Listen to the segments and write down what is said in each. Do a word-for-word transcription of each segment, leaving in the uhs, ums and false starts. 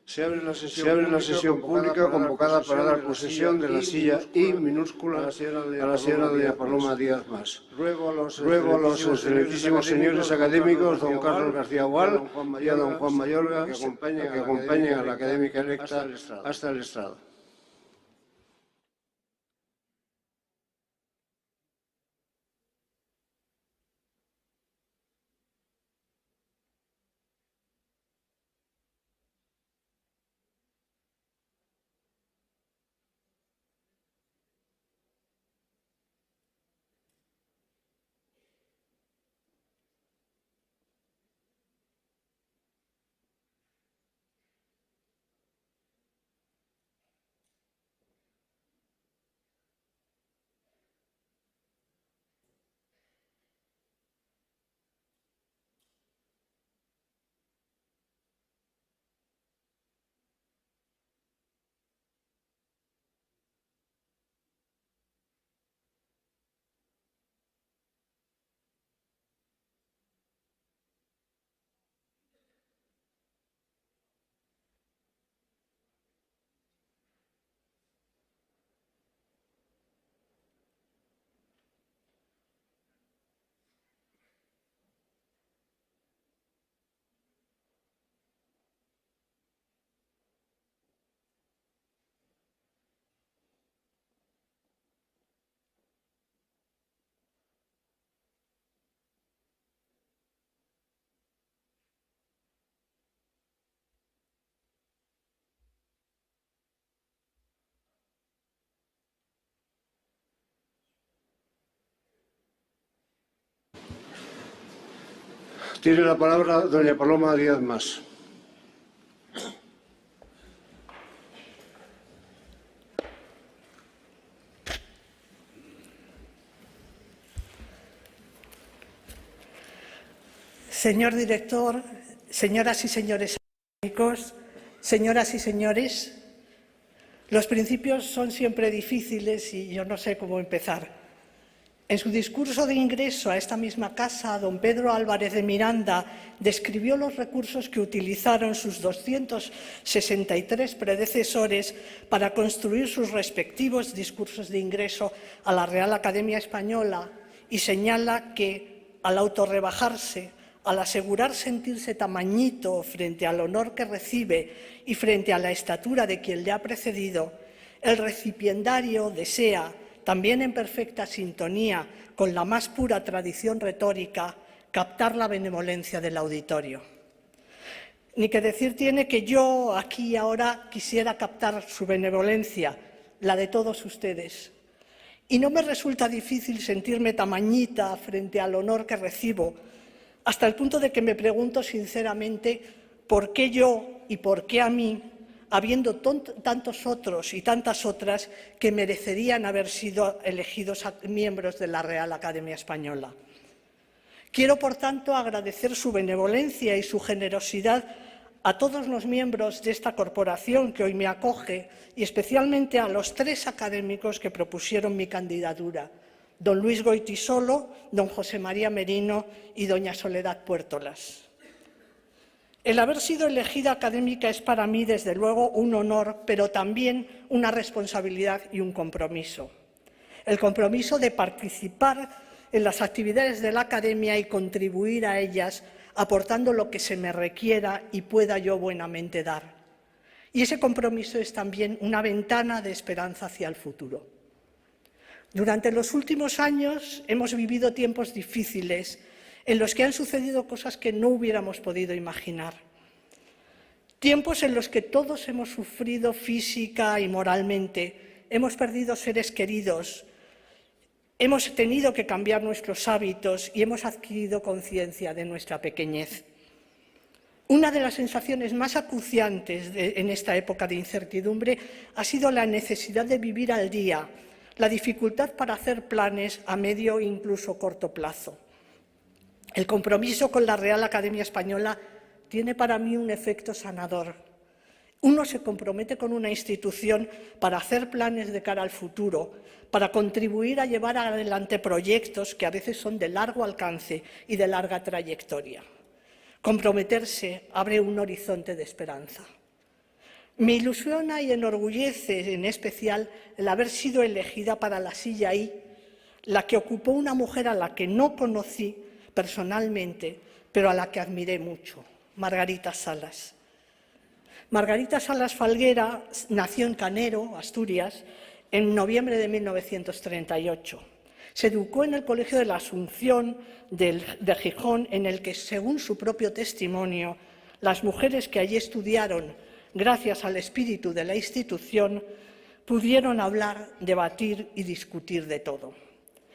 Se abre la sesión publika konvokada para dar posesión de la silla I minúskula a la señora doña Paloma Díaz Mas. Ruego a los excelentísimos señores akademikos, don Carlos García Gual i a don Juan Mayorga, ke akompanyen a la akademika elekta asta el estrado. Tiene la palabra doña Paloma Díaz Mas. Señor director, señoras y señores académicos, señoras y señores, los principios son siempre difíciles y yo no sé cómo empezar. En su discurso de ingreso a esta misma casa, don Pedro Álvarez de Miranda describió los recursos que utilizaron sus doscientos sesenta y tres predecesores para construir sus respectivos discursos de ingreso a la Real Academia Española y señala que, al autorrebajarse, al asegurar sentirse tamañito frente al honor que recibe y frente a la estatura de quien le ha precedido, el recipiendario desea, también en perfecta sintonía con la más pura tradición retórica, captar la benevolencia del auditorio. Ni que decir tiene que yo aquí y ahora quisiera captar su benevolencia, la de todos ustedes. Y no me resulta difícil sentirme tamañita frente al honor que recibo, hasta el punto de que me pregunto sinceramente por qué yo y por qué a mí, habiendo ton-, tantos otros y tantas otras que merecerían haber sido elegidos a-, miembros de la Real Academia Española. Quiero, por tanto, agradecer su benevolencia y su generosidad a todos los miembros de esta corporación que hoy me acoge y especialmente a los tres académicos que propusieron mi candidatura, don Luis Goitisolo, don José María Merino y doña Soledad Puertolas. El haber sido elegida académica es para mí, desde luego, un honor, pero también una responsabilidad y un compromiso. El compromiso de participar en las actividades de la academia y contribuir a ellas, aportando lo que se me requiera y pueda yo buenamente dar. Y ese compromiso es también una ventana de esperanza hacia el futuro. Durante los últimos años hemos vivido tiempos difíciles en los que han sucedido cosas que no hubiéramos podido imaginar. Tiempos en los que todos hemos sufrido física y moralmente, hemos perdido seres queridos, hemos tenido que cambiar nuestros hábitos y hemos adquirido conciencia de nuestra pequeñez. Una de las sensaciones más acuciantes de, en esta época de incertidumbre ha sido la necesidad de vivir al día, la dificultad para hacer planes a medio e incluso corto plazo. El compromiso con la Real Academia Española tiene para mí un efecto sanador. Uno se compromete con una institución para hacer planes de cara al futuro, para contribuir a llevar adelante proyectos que a veces son de largo alcance y de larga trayectoria. Comprometerse abre un horizonte de esperanza. Me ilusiona y enorgullece en especial el haber sido elegida para la silla I, la que ocupó una mujer a la que no conocí personalmente, pero a la que admiré mucho, Margarita Salas. Margarita Salas Falguera nació en Canero, Asturias, en noviembre de mil novecientos treinta y ocho. Se educó en el Colegio de la Asunción del, de Gijón, en el que, según su propio testimonio, las mujeres que allí estudiaron, gracias al espíritu de la institución, pudieron hablar, debatir y discutir de todo.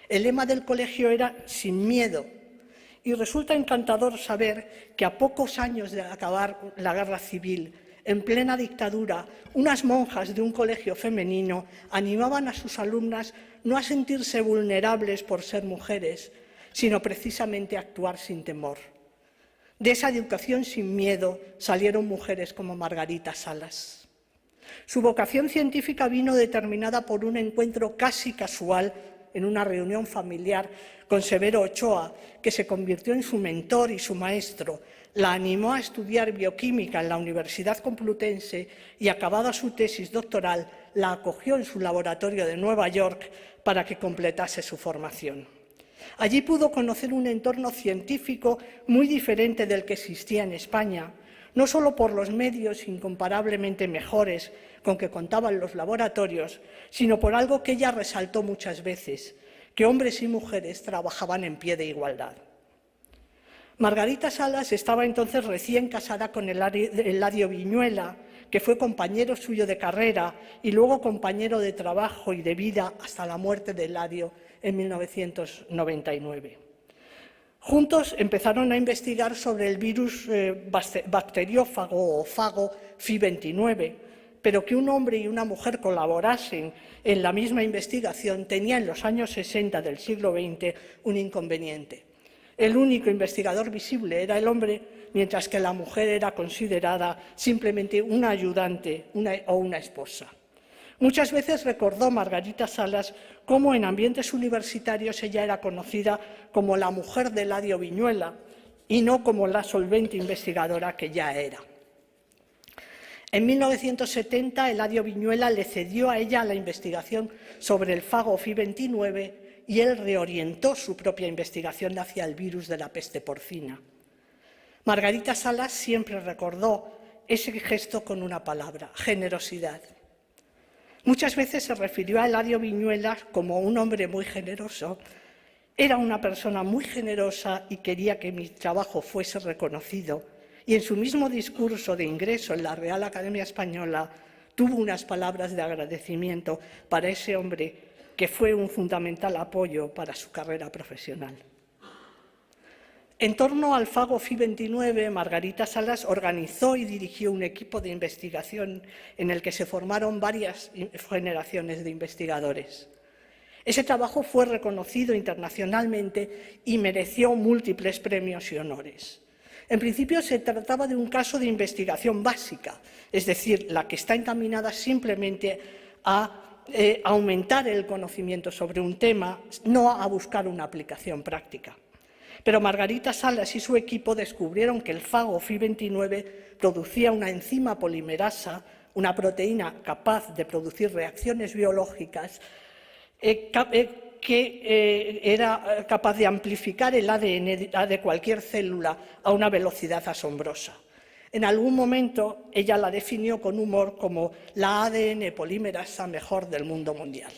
El lema del colegio era "Sin miedo", y resulta encantador saber que a pocos años de acabar la guerra civil, en plena dictadura, unas monjas de un colegio femenino animaban a sus alumnas no a sentirse vulnerables por ser mujeres, sino precisamente a actuar sin temor. De esa educación sin miedo salieron mujeres como Margarita Salas. Su vocación científica vino determinada por un encuentro casi casual en una reunión familiar con Severo Ochoa, que se convirtió en su mentor y su maestro. La animó a estudiar bioquímica en la Universidad Complutense y, acabada su tesis doctoral, la acogió en su laboratorio de Nueva York para que completase su formación. Allí pudo conocer un entorno científico muy diferente del que existía en España, no solo por los medios incomparablemente mejores con que contaban los laboratorios, sino por algo que ella resaltó muchas veces, que hombres y mujeres trabajaban en pie de igualdad. Margarita Salas estaba entonces recién casada con Eladio, Eladio Viñuela, que fue compañero suyo de carrera y luego compañero de trabajo y de vida hasta la muerte de Eladio en mil novecientos noventa y nueve. Juntos empezaron a investigar sobre el virus, eh, bacte-, bacteriófago o fago FI veintinueve, pero que un hombre y una mujer colaborasen en la misma investigación tenía en los años sesenta del siglo veinte un inconveniente. El único investigador visible era el hombre, mientras que la mujer era considerada simplemente una ayudante, una, o una esposa. Muchas veces recordó Margarita Salas cómo en ambientes universitarios ella era conocida como la mujer de Eladio Viñuela y no como la solvente investigadora que ya era. En mil novecientos setenta, Eladio Viñuela le cedió a ella la investigación sobre el fago FI veintinueve y él reorientó su propia investigación hacia el virus de la peste porcina. Margarita Salas siempre recordó ese gesto con una palabra: generosidad. Muchas veces se refirió a Eladio Viñuela como un hombre muy generoso. "Era una persona muy generosa y quería que mi trabajo fuese reconocido". Y en su mismo discurso de ingreso en la Real Academia Española, tuvo unas palabras de agradecimiento para ese hombre que fue un fundamental apoyo para su carrera profesional. En torno al fago FI veintinueve, Margarita Salas organizó y dirigió un equipo de investigación en el que se formaron varias i-, generaciones de investigadores. Ese trabajo fue reconocido internacionalmente y mereció múltiples premios y honores. En principio se trataba de un caso de investigación básica, es decir, la que está encaminada simplemente a, eh, aumentar el conocimiento sobre un tema, no a buscar una aplicación práctica. Pero Margarita Salas y su equipo descubrieron que el fago FI veintinueve producía una enzima polimerasa, una proteína capaz de producir reacciones biológicas, eh, cap-, eh, que, eh, era, eh, capaz de amplificar el A D N de, de cualquier célula a una velocidad asombrosa. En algún momento ella la definió con humor como la A D N polimerasa mejor del mundo mundial.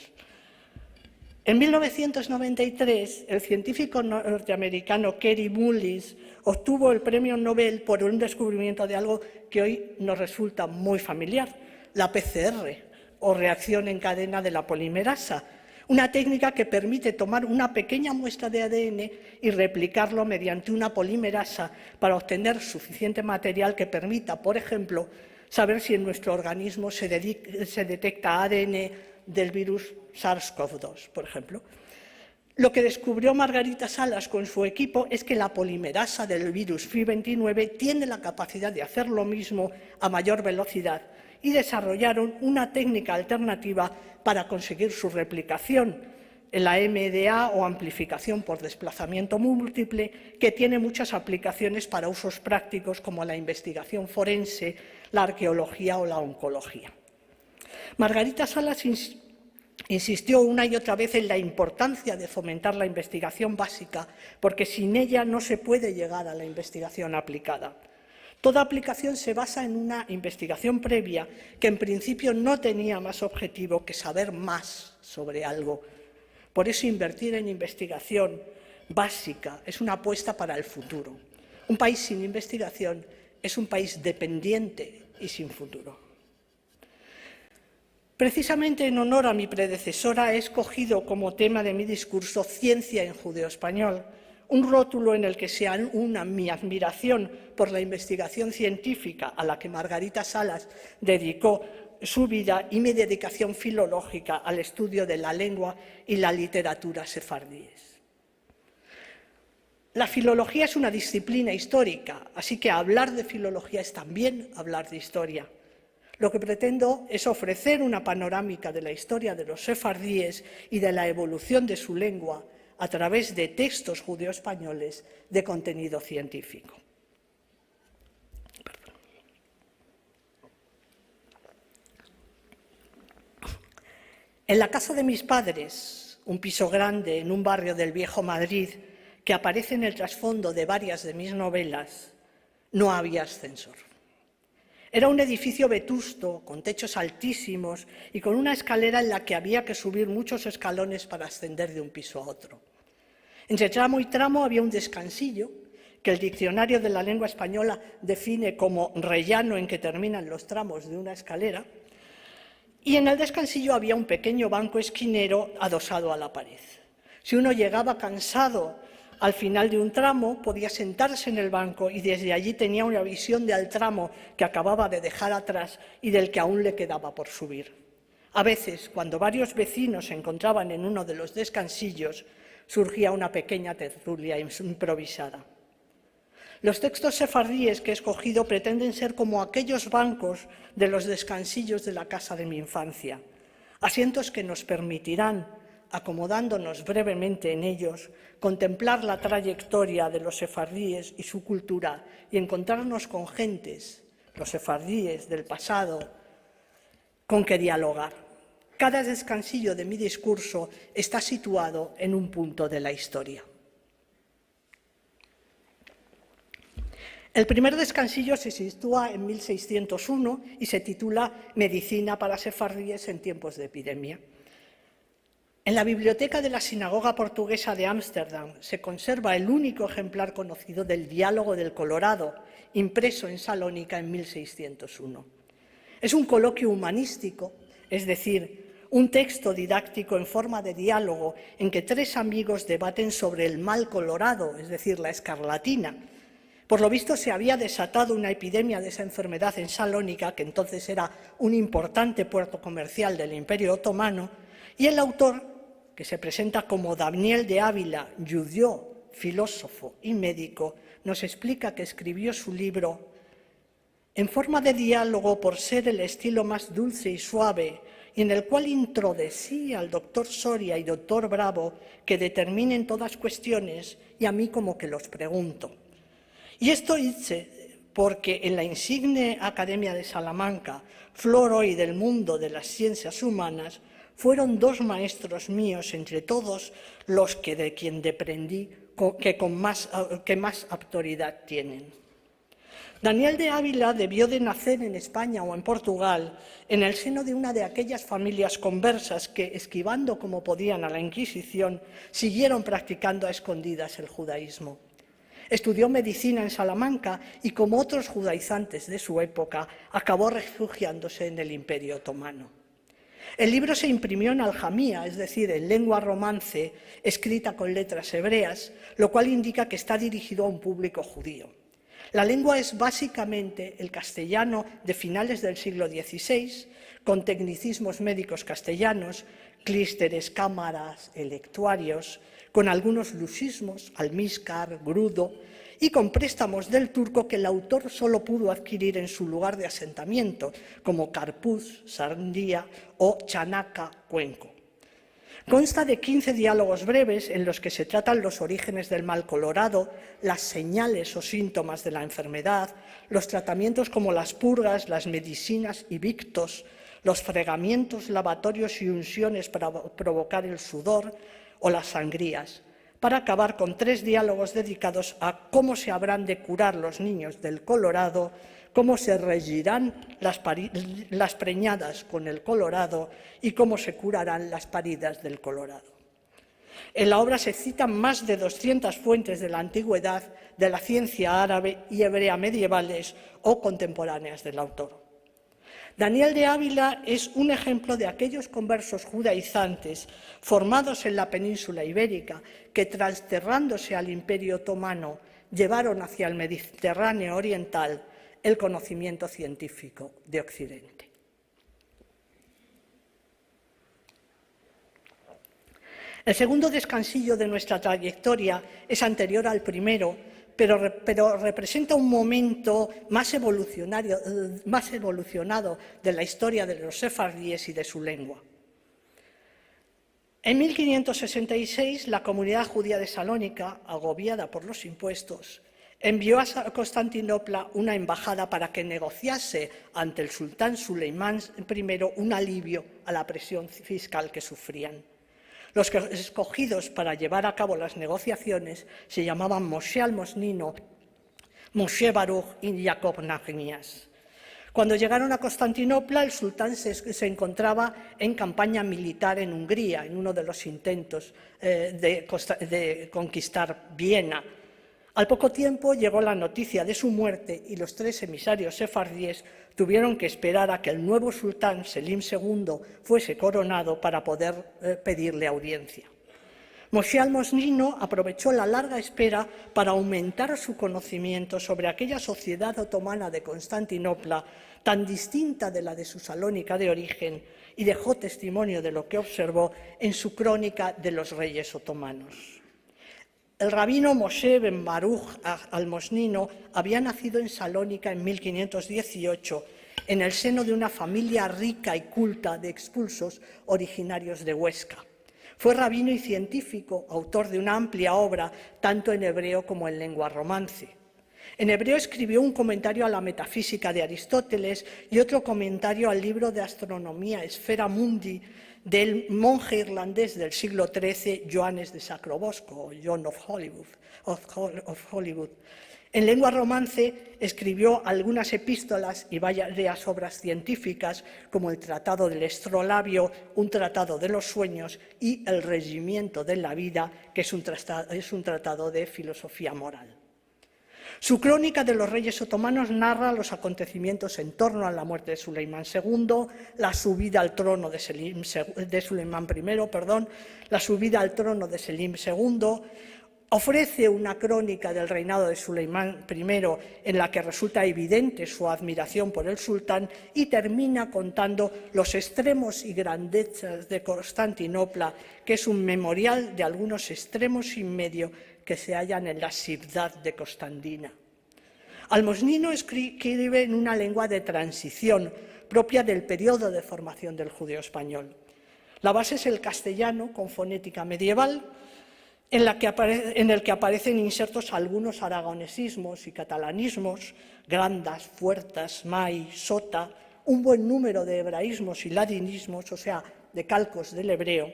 En mil novecientos noventa y tres, el científico norteamericano Kary Mullis obtuvo el premio Nobel por un descubrimiento de algo que hoy nos resulta muy familiar, la P C R, o reacción en cadena de la polimerasa, una técnica que permite tomar una pequeña muestra de A D N y replicarlo mediante una polimerasa para obtener suficiente material que permita, por ejemplo, saber si en nuestro organismo se dedi-, se detecta A D N del virus SARS-CoV dos, por ejemplo. Lo que descubrió Margarita Salas con su equipo es que la polimerasa del virus FI veintinueve tiene la capacidad de hacer lo mismo a mayor velocidad, y desarrollaron una técnica alternativa para conseguir su replicación, la M D A o amplificación por desplazamiento múltiple, que tiene muchas aplicaciones para usos prácticos como la investigación forense, la arkeologia o la onkolojia. Margarita Salas ins-, insistio una i otra vez en la importansia de fomentar la investigasion basika, porke sin eya no se puede yegar a la investigasion aplikada. Toda aplikasion se basa en una investigasion previa ke, en prinsipio, no tenia mas objetivo ke saver mas sovre algo. Por esto, invertir en investigasion basika es una apuesta para el futuro. Un pais sin investigasion es un pais dependiente i sin futuro. Precisamente en onor a mi predesesora he eskojido komo tema de mi diskurso Ciencia en Judeo-Espanyol, un rotulo en el ke se auna mi admirasion por la investigasion sientifika a la ke Margarita Salas dediko su vida i mi dedikasion filolojika al estudio de la lengua i la literatura sefardíes. La filolojia es una disiplina istorika, ansi ke avlar de filolojia es tambien avlar de istoria. Lo ke pretendo es ofreser una panoramika de la istoria de los sefardíes i de la evolusion de su lengua a traves de tekstos judeo-espanyoles de kontenido sientifiko. En la kasa de mis padres, un piso grande en un barrio del viejo Madrid, ke aparese en el trasfondo de varias de mis novelas, no avia ascensor. Era un edifisio vetusto, kon techos altisimos i kon una eskalera en la ke avia ke suvir muchos eskalones para asender de un piso a otro. Entre tramo i tramo avia un deskansillo, ke el Diksionaryo de la Lengua Espanyola define komo rellano en ke terminan los tramos de una eskalera, i en el deskansillo avia un pekenyo banko eskinero adosado a la pared. Si uno yegava kansado al final de un tramo, podia sentarse en el banko i desde ayi tenia una vision del tramo ke akavava de deshar atras i del ke aun le kedava por suvir. A vezes, kuando varios vezinos se enkontravan en uno de los deskansillos, surjia una pekenya tertulia im-, improvisada. Los tekstos sefardíes ke he eskojido pretenden ser komo akeyos bankos de los deskansillos de la kasa de mi infansia, asientos ke nos permitiran, akomodándonos brevemente en eyos, kontemplar la trayektoria de los sefardíes i su kultura i enkontrarnos kon djentes, los sefardíes del pasado, kon ke dialogar. Kada deskansillo de mi diskurso esta situado en un punto de la istoria. El primer deskansillo se situa en mil seiscientos uno i se titula Medicina para sefardíes en tiempos de epidemia. En la biblioteka de la Sinagoga Portugesa de Ámsterdam se konserva el uniko ejemplar konosido del Dialogo del Kolorado, impreso en Salonika en mil seiscientos uno. Es un kolokio umanistiko, es dezir, un teksto didaktiko en forma de dialogo en ke tres amigos debaten sovre el mal kolorado, es dezir, la eskarlatina. Por lo visto, se avia desatado una epidemia de esa enfermedad en Salonika, ke entonses era un importante puerto komersial del Imperio Otomano, i el autor, ke se prezenta komo Daniel de Avila, djudeo, filozofo i mediko, mos esplika ke eskrivio su livro en forma de dialogo por ser el estilo mas dulse i suave, i en el kual introduzia al doktor Soria i doktor Bravo ke determinen todas kuestiones i a mi komo ke los pregunto. I esto ize porke en la insigne Akademia de Salamanka, flor oy del mundo de las siensias umanas, fueron dos maestros mios entre todos los ke de kien deprendi ko-, ke kon mas, ke mas avtoridad tienen. Daniel de Avila devio de naser en Espanya o en Portugal, en el seno de una de akeyas familias konversas ke, eskivando komo podian a la Inkisizion, sigieron praktikando a eskondidas el djudaizmo. Estudio medisina en Salamanka i, komo otros djudaizantes de su epoka, akavo refujiandose en el Imperio Otomano. El livro se imprimio en aljamia, es dezir, en lengua romanse, eskrita kon letras evreas, lo kual indika ke esta dirijido a un publiko djudio. La lengua es basikamente el kasteljano de finales del siglo diziseis, kon teknisizmos medikos kastellanos, klisteres, kamaras, elektuarios, kon algunos lusizmos, almiskar, grudo, i kon prestamos del turko ke el autor solo pudo adkirir en su lugar de asentamiento, komo karpuz, sandia o chanaka, kuenko. Consta de kinze dialogos breves en los ke se tratan los oríjenes del mal kolorado, las senyales o sintomas de la enfermedad, los tratamientos komo las purgas, las medisinas i viktos, los fregamientos lavatorios i unsiones para provokar el sudor o las sangrias, para akabar kon tres dialogos dedikados a komo se avran de kurar los ninyos del kolorado, komo se rejiran las pari-, las prenyadas kon el kolorado i komo se kuraran las paridas del kolorado. En la obra se citan mas de dosientas fuentes de la antigüedad, de la siensia arabe i ebrea medievales o kontemporaneas del autor. Daniel de Avila es un enshemplo de akeyos konversos djudaizantes formados en la peninsula iberika ke, trasterrandose al Imperio Otomano, yevaron azia el Mediterraneo oriental el konosimiento sientifiko de Oksidente. El segundo deskansillo de nuestra trayektoria es anterior al primero, pero re-, pero reprezenta un momento mas evolusionario, eh, mas evolusionado de la istoria de los sefardies i de su lengua. En mil kinyentos sesenta i seis, la komunidad djudia de Salonika, agoviada por los impuestos, envio a Sa-, Konstantinopla una embahada para ke negosiase ante el sultan Suleiman primero un alivio a la presion fiskal ke sufrian. Los ke, eskojidos para yevar a kavo las negosiasiones se yamavan Moshe Almosnino, Moshe Baruch i Yaakov Nachmanias. Kuando yegaron a Konstantinopla, el sultan se, se enkontrava en kampanya militar en Ungria, en uno de los intentos, eh, de kosta-, de konkistar Viena. Al poko tiempo yego la notisia de su muerte i los tres emisarios sefardies tuvieron ke esperar a ke el muevo sultan, Selim segundo, fuese koronado para poder, eh, pedirle audiensia. Moshe Almosnino aprovecho la larga espera para aumentar su konosimiento sovre akeya sosiedad otomana de Konstantinopla, tan distinta de la de su Salonika de orijen, i dejo testimonio de lo ke observo en su kronika de los reyes otomanos. El rabino Moshe ben Baruch a-, Almosnino avia nasido en Salonika en mil kinyentos dieciocho, en el seno de una familia rika i kulta de ekspulsos orijinarios de Huesca. Fue rabino i sientifiko, autor de una amplia ovra, tanto en ebreo komo en lengua romanse. En ebreo eskrivio un komentario a la metafizika de Aristoteles i otro komentario al livro de astronomia Sphera Mundi del monje irlandes del siglo treze, Joannes de Sacrobosco, o John of Hollywood, of Hol-, of Hollywood. En lengua romanse eskrivio algunas epistolas i varias ovras sientifikas, komo el Tratado del Estrolabio, un Tratado de los Sueños i El Regimiento de la Vida, ke es un trasta-, es un tratado de filosofia moral. Su kronika de los reyes otomanos narra los akontesimientos en torno a la muerte de Suleimán segundo, la suvida al trono de Selim seg-, de Suleimán primero, perdon, la suvida al trono de Selim segundo, ofrese una kronika del reinado de Suleimán primero en la ke resulta evidente su admirasion por el sultan i termina kontando los estremos i grandezas de Konstantinopla, ke es un memorial de algunos estremos i medio ke se ayan en la sivdad de Konstantina. Almosnino eskri-, eskrive en una lengua de transision, propia del periodo de formasion del djudeo-espanyol. La baze es el kastelyano kon fonetika medieval, en la ke apare-, en el ke aparesen insertos algunos aragonesizmos i katalanismos, grandas, fuertas, mai, sota, un buen numero de ebraizmos i ladinismos, o sea, de kalkos del ebreo,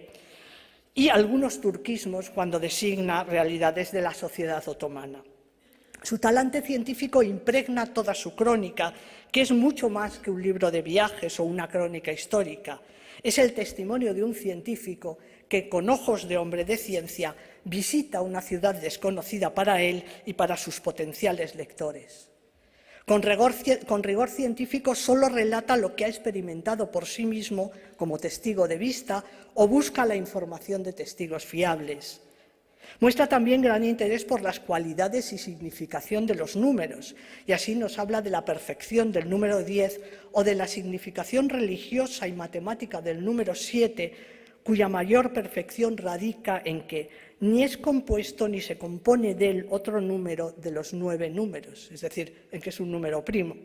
i algunos turkizmos kuando designa realidades de la sosiedad otomana. Su talante sientifiko impregna toda su kronika, ke es muncho mas ke un livro de viajes o una kronika istorika. Es el testimonio de un sientifiko ke, kon ojos de ombre de siensia, vizita una sivdad deskonosida para el i para sus potensiales lektores. Kon rigor cie-, kon rigor sientifiko, solo relata lo ke a eksperimentado por si mizmo komo testigo de vista o buska la informasion de testigos fiables. Muestra tambien gran interes por las kualidades i signifikasion de los numeros, i ansi mos avla de la perfeksion del numero diez o de la signifikasion relijioza i matematika del numero siete, kuya mayor perfeksion radika en ke ni es kompuesto ni se kompone de el otro numero de los mueve numeros, es dizir, en ke es un numero primo.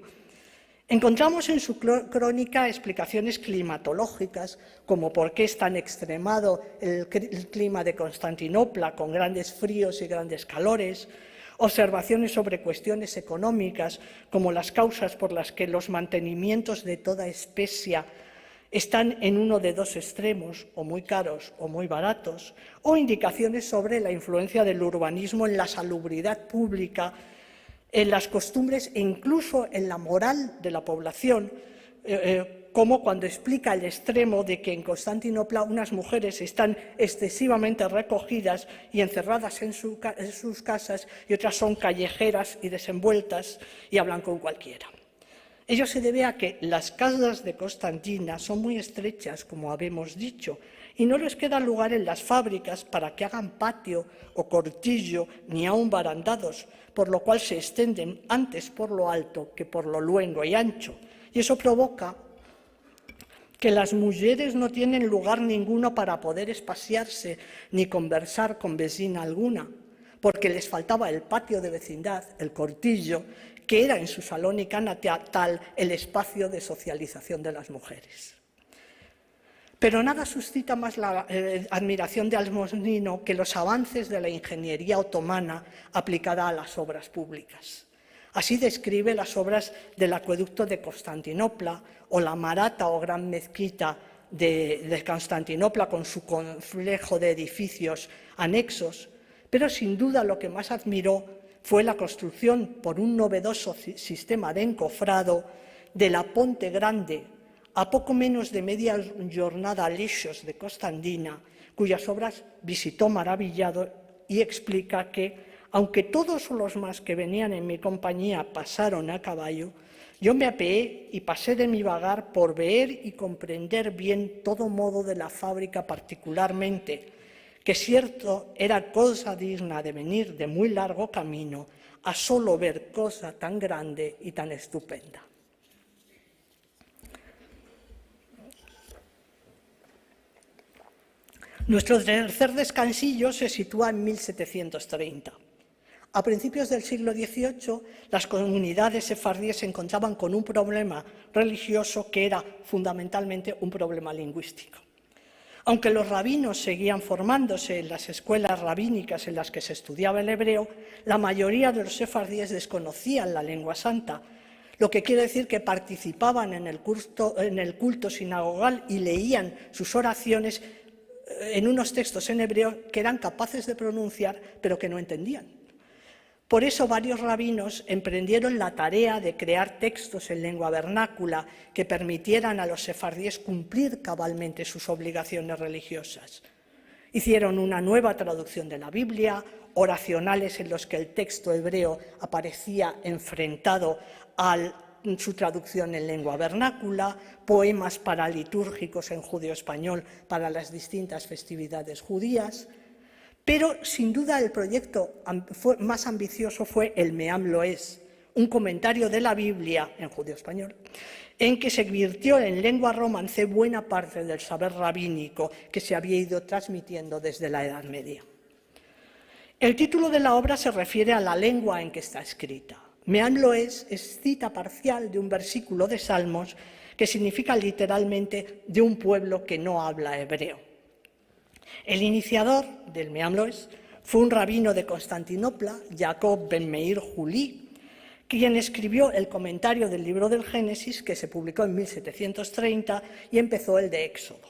Encontramos en su clo-, crónica explicaciones climatológicas, como por qué es tan extremado el cri-, el clima de Constantinopla, con grandes fríos y grandes calores, observaciones sobre cuestiones económicas, como las causas por las que los mantenimientos de toda especie están en uno de dos extremos, o muy caros o muy baratos, o indicaciones sobre la influencia del urbanismo en la salubridad pública, en las costumbres e incluso en la moral de la población, eh, eh, como cuando explica el extremo de que en Constantinopla unas mujeres están excesivamente recogidas y encerradas en su ca-, en sus casas y otras son callejeras y desenvueltas y hablan con cualquiera. Ello se debe a que las casas de Constantina son muy estrechas, como habemos dicho, y no les queda lugar en las fábricas para que hagan patio o cortillo, ni aun barandados, por lo cual se extienden antes por lo alto que por lo luengo y ancho. Y eso provoca que las mujeres no tienen lugar ninguno para poder espaciarse ni conversar con vecina alguna, porque les faltaba el patio de vecindad, el cortillo, que era en su Salónica natal el espacio de socialización de las mujeres. Pero nada suscita más la, eh, admiración de Almosnino que los avances de la ingeniería otomana aplicada a las obras públicas. Así describe las obras del acueducto de Constantinopla o la Marata o gran mezquita de, de Constantinopla con su complejo de edificios anexos, pero sin duda lo que más admiró fue la construcción por un novedoso si-, sistema de encofrado de la Ponte Grande, a poco menos de media jornada a lechos de Constantina, cuyas obras visitó maravillado y explica que, aunque todos los mas que venían en mi compañía pasaron a caballo, yo me apeé y pasé de mi vagar por veer y komprender bien todo modo de la fabrika particularmente, que sierto era koza digna de venir de muy largo kamino a solo ver koza tan grande i tan estupenda. Nuestro tercer descansillo se sitúa en mil setecientos treinta. A principios del siglo dieciocho, las komunidades sefardíes se enkontravan kon un problema relijiozo ke era fundamentalmente un problema linguistiko. Aunke los rabinos seguian formandose en las eskuelas rabinikas en las ke se estudiava el ebreo, la mayoria de los sefardíes deskonozian la lengua santa, lo ke kiere dizir ke partisipavan en el kulto, en el kulto sinagogal i leian sus oraziones, eh, en unos tekstos en ebreo ke eran kapazes de pronunciar, pero ke no entendian. Por eso varios rabinos emprendieron la tarea de krear tekstos en lengua vernakula ke permitieran a los sefardíes kumplir kabalmente sus obligasiones relijiozas. Izieron una nueva traduksion de la Biblia, orazionales en los ke el teksto ebreo aparesia enfrentado a su traduksion en lengua vernakula, poemas paralitúrjikos en djudeo-espanyol para las distintas festividades djudias. Pero, sin duda, el proyekto am-, fue, mas ambiziozo fue el Meam Loes, un komentario de la Biblia en djudeo-espanyol, en ke se virtio en lengua romance buena parte del saver rabiniko ke se avia ido transmitiendo desde la Edad Media. El titulo de la ovra se refiere a la lengua en ke esta eskrita. Meam Loes es cita parsial de un versikulo de Salmos ke signifika literalmente de un puevlo ke no avla ebreo. El inisiador del Meam Loes fue un rabino de Konstantinopla, Yaakov ben Meir Huli, kien eskrivio el komentario del livro del Genesis, ke se publiko en mil setecientos treinta, i empeso el de Eksodo.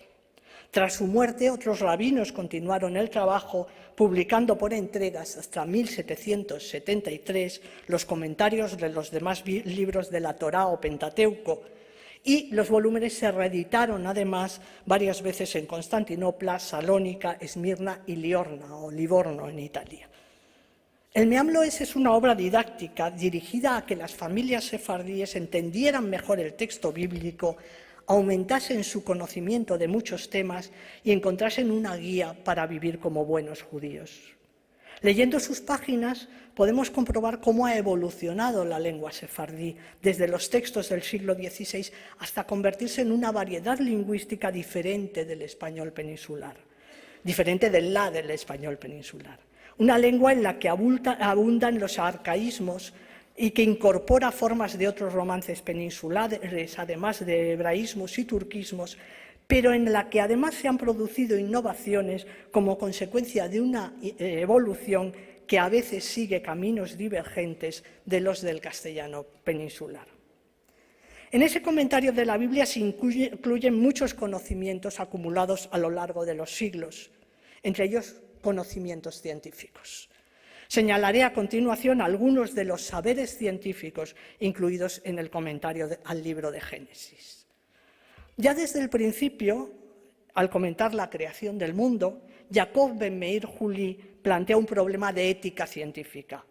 Tras su muerte, otros rabinos kontinuaron el travajo, publikando por entregas asta mil setecientos setenta i tres los komentarios de los demas vi-, livros de la Torá o Pentateuko, i los volumenes se reeditaron, ademas, varias vezes en Konstantinopla, Salonika, Esmirna i Liorna, o Livorno en Italia. El Meam Loes es una ovra didaktika dirijida a ke las familias sefardíes entendieran mejor el teksto bibliko, aumentasen su konosimiento de muchos temas i enkontrasen una guia para bivir komo buenos djudios. Leyendo sus pajinas, podemos komprovar komo a evolusionado la lengua sefardí desde los tekstos del siglo dieciséis asta konvertirse en una variedad linguistika diferente del espanyol peninsular, diferente de la del espanyol peninsular. Una lengua en la ke abulta-, abundan los arkaizmos y que incorpora formas de otros romances peninsulares, además de hebraísmos y turquismos, pero en la que además se han producido innovaciones como consecuencia de una, eh, evolución que a veces sigue caminos divergentes de los del castellano peninsular. En ese comentario de la Biblia se incluye-, incluyen muchos conocimientos acumulados a lo largo de los siglos, entre ellos conocimientos científicos. Señalaré a continuación algunos de los saberes científicos incluidos en el comentario de, al libro de Génesis. Ya desde el principio, al comentar la creación del mundo, Yaakov Ben Meir Huli plantea un problema de ética científica,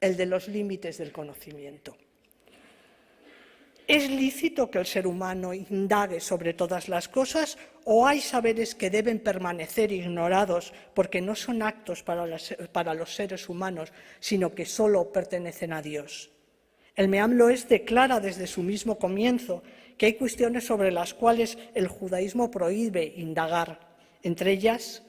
el de los límites del conocimiento. ¿Es lícito que el ser humano indague sobre todas las cosas, o hay saberes que deben permanecer ignorados porque no son aptos para las, para los seres humanos, sino que solo pertenecen a Dios? El Meam Loes declara desde su mismo comienzo que hay cuestiones sobre las cuales el judaísmo prohíbe indagar, entre ellas,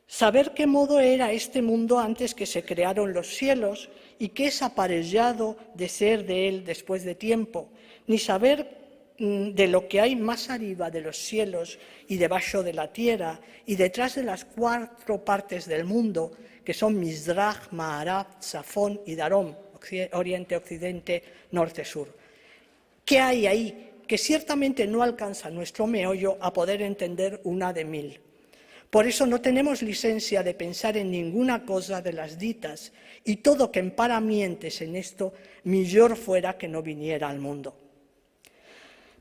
saber ke modo era este mundo antes ke se krearon los sielos i ke es aparejado de ser de el despues de tiempo, ni saber, mm, de lo ke ay mas ariva de los sielos i debasho de la tierra i detras de las kuatro partes del mundo, ke son Mizrah, Maarav, Tzafon i Darom, Oksi-, Oriente, Oksidente, Norte, Sur. ¿Ke ay ayi ke siertamente no alkansa muestro meoyo a poder entender una de mil? Por eso no tenemos lisensia de pensar en ninguna koza de las ditas, i todo ken paramientes en esto, mijor fuera ke no viniera al mundo.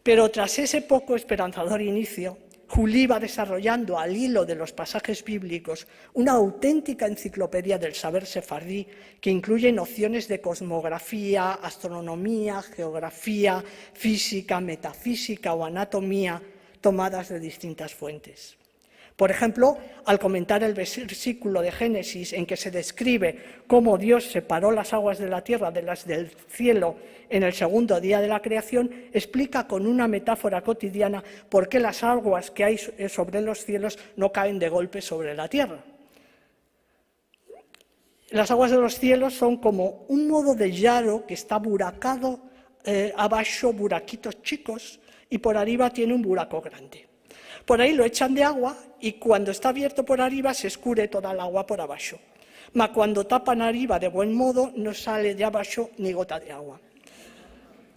Pero tras ese poko esperansador inisio, Huli va desaroyando al ilo de los pasajes biblikos una autentika ensiklopedia del saber sefardi ke inkluye nosiones de kosmografia, astronomia, jeografia, fisika, metafisika o anatomia, tomadas de distintas fuentes. Por enshemplo, al komentar el versikulo de Génesis en ke se deskrive komo Dios separo las aguas de la tierra de las del sielo en el segundo dia de la kreasion, esplika kon una metafora kotidiana por ke las aguas ke ay so-, eh, sovre los sielos no kaen de golpe sovre la tierra. Las aguas de los sielos son komo un modo de yaro ke esta burakado, eh, abasho burakitos chikos i por ariva tiene un burako grande. Por ayi lo echan de agua i kuando esta avierto por ariva se eskure toda el agua por abasho. Ma kuando tapan ariva de buen modo, no sale de abasho ni gota de agua.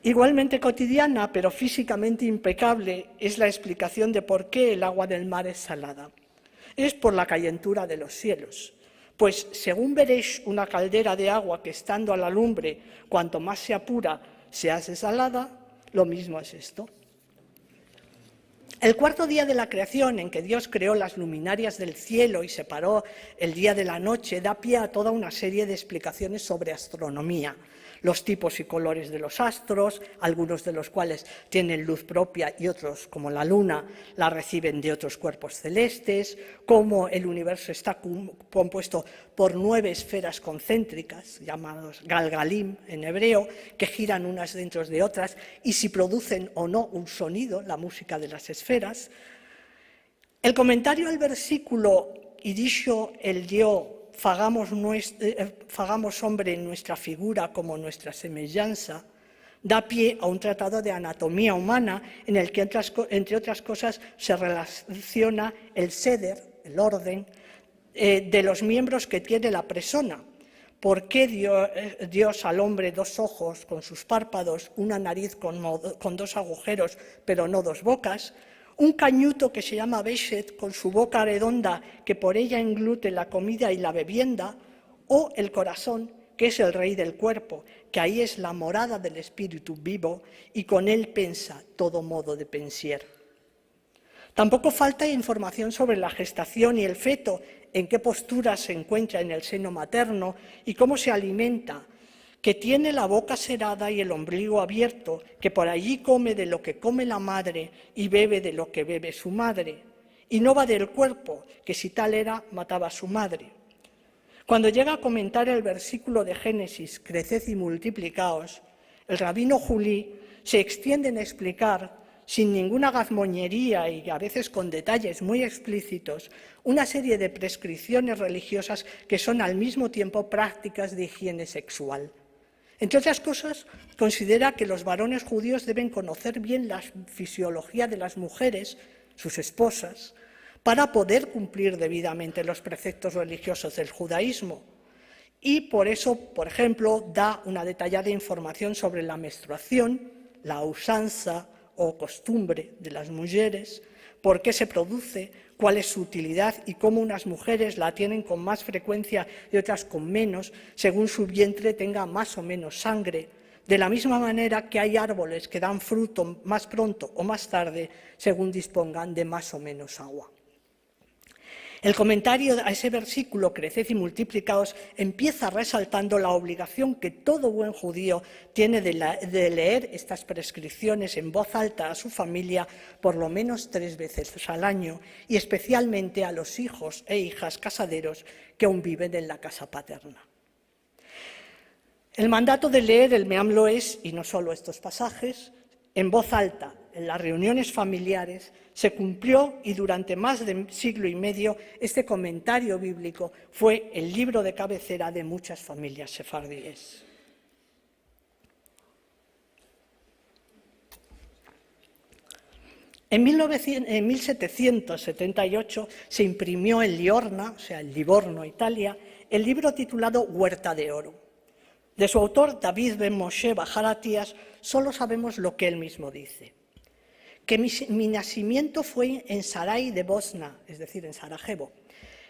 Igualmente kotidiana, pero fisikamente impekavle, es la esplikasion de por ke el agua del mar es salada. Es por la kayentura de los sielos. Pues, segun veresh una kaldera de agua ke estando a la lumbre, kuanto mas se apura, se aze salada, lo mizmo es esto. El kuarto dia de la kreasion, en ke Dios kreo las luminarias del sielo i separo el dia de la noche, da pie a toda una serie de esplikasiones sovre astronomia, los tipos i kolores de los astros, algunos de los kuales tienen luz propia i otros, komo la luna, la resiven de otros kuerpos selestes, komo el universo esta com-, kompuesto por nueve esferas kontsentrikas, yamados galgalim en ebreo, ke jiran unas dentro de otras, i si produsen o no un sonido, la muzika de las esferas. El komentario al versikulo, i disho el Dio, fagamos nues-, eh, fagamos ombre en muestra figura komo muestra semejansa, da pie a un tratado de anatomia umana en el ke, entras ko-, entre otras kozas, se relaciona el seder, el orden, eh, de los miembros ke tiene la persona. Por ke dio, eh, Dios al ombre dos ojos kon sus parpados, una nariz kon mo-, kon dos agujeros, pero no dos bokas, un kanyuto ke se yama veshet kon su boka redonda, ke por eya englute la komida i la bebienda, o el korason, ke es el rey del kuerpo, ke ayi es la morada del espiritu bivo, i kon el pensa todo modo de pensier. Tampoko falta informasion sovre la gestasion i el feto, en ke postura se enkuentra en el seno materno i komo se alimenta, ke tiene la boka serada i el ombligo avierto, ke por ayi kome de lo ke kome la madre i beve de lo ke beve su madre. I no va del kuerpo, ke si tal era, matava a su madre. Kuando yega a komentar el versikulo de Génesis, "Kresed i multiplikaos", el rabino Huli se ekstiende en eksplikar, sin ninguna gazmoñeria i a vezes kon detayes muy eksplitsitos, una serie de preskripsiones relijiozas ke son al mizmo tiempo praktikas de ijiene seksual. Entre otras cosas, considera que los varones judíos deben conocer bien la fisiología de las mujeres, sus esposas, para poder cumplir debidamente los preceptos religiosos del judaísmo. Y por eso, por ejemplo, da una detallada información sobre la menstruación, la usanza o costumbre de las mujeres, por qué se produce, cuál es su utilidad y cómo unas mujeres la tienen con más frecuencia y otras con menos, según su vientre tenga más o menos sangre, de la misma manera que hay árboles que dan fruto más pronto o más tarde, según dispongan de más o menos agua. El comentario a ese versículo, "Creced y multiplicaos", empieza resaltando la obligación que todo buen judío tiene de la, de leer estas prescripciones en voz alta a su familia por lo menos tres veces al año, y especialmente a los hijos e hijas casaderos que aún viven en la casa paterna. El mandato de leer el Meam Lo'ez, y no solo estos pasajes, en voz alta, en las reuniones familiares, se cumplió, y durante más de siglo y medio este comentario bíblico fue el libro de cabecera de muchas familias sefardíes. En mil novecientos, en mil setecientos setenta y ocho se imprimió en Liorna, o sea, en Livorno, Italia, el libro titulado Huerta de Oro. De su autor, David ben Moshe Bahar Athias, solo sabemos lo que él mismo dice: que mi, mi nasimiento fue en Sarai de Bosna, es decir, en Sarajevo,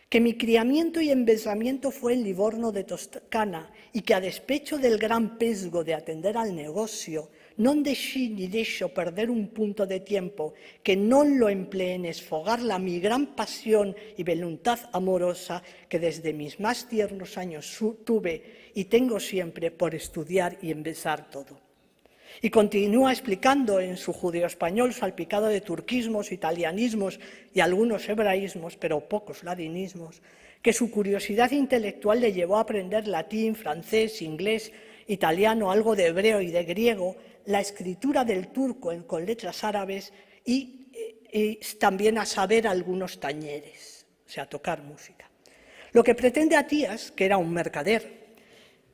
que mi kriamiento i embezamiento fue en Livorno de Toscana, i ke a despecho del gran pezgo de atender al negosio, non deshi ni desho perder un punto de tiempo ke non lo emplee en esfogar la mi gran pasion i voluntad amoroza ke desde mis mas tiernos anyos tuve i tengo siempre por estudiar i embezar todo. I kontinua eksplikando en su judeo-espanyol, salpikado de turkizmos, italianizmos i algunos ebraizmos, pero pokos ladinizmos, ke su kuriozidad intelektual le yevo a aprender latin, fransez, inglez, italiano, algo de ebreo i de griego, la eskritura del turko en, kon letras arabes i, i tambien a saver algunos tanyeres, o sea, tokar muzika. Lo ke pretende Athias, ke era un merkader,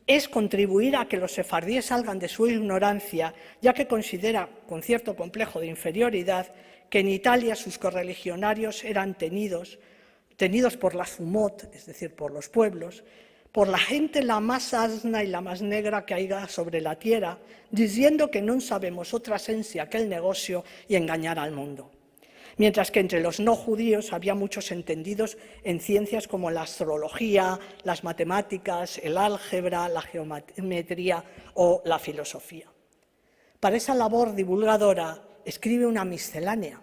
es kontribuir a ke los sefardíes salgan de su ignoransia, ya ke konsidera, kon sierto konplejo de inferioridad, ke en Italia sus korreligionarios eran tenidos, tenidos por las umot, es dezir, por los puevlos, por la djente la mas azna i la mas negra ke aiga sovre la tierra, diziendo ke non savemos otra sensia ke el negosio i enganyar al mundo. Mientras ke entre los no djudios avia muchos entendidos en siensias komo la astrologia, las matematikas, el aljebra, la jeometria o la filozofia. Para esa lavor divulgadora eskrive una miscelánea,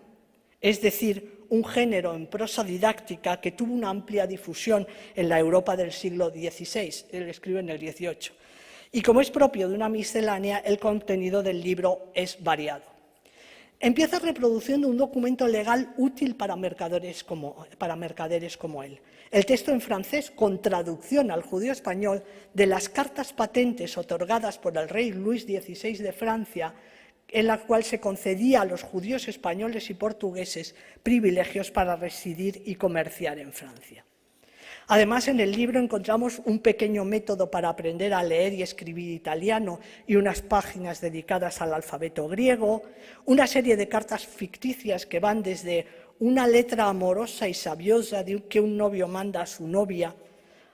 es dezir, un djenero en proza didaktika ke tuvo una amplia difusion en la Evropa del siglo diziseis, el eskrive en el diziocho. I komo es propio de una miscelánea, el kontenido del livro es variado. Empieza reprodusiendo un dokumento legal util para merkaderes komo, para merkaderes komo el. El teksto en fransez, kon traduksion al djudeo-espanyol, de las kartas patentes otorgadas por el rey Luis diziseis de Fransia, en la kual se konsedia a los djudios espanyoles i portugeses privilejios para residir i komersiar en Fransia. Ademas, en el livro enkontramos un pekenyo metodo para aprender a leer i eskrivir italiano i unas pajinas dedikadas al alfabeto griego, una serie de kartas fiktizias ke van desde una letra amoroza i savioza de un, ke un novio manda a su novia,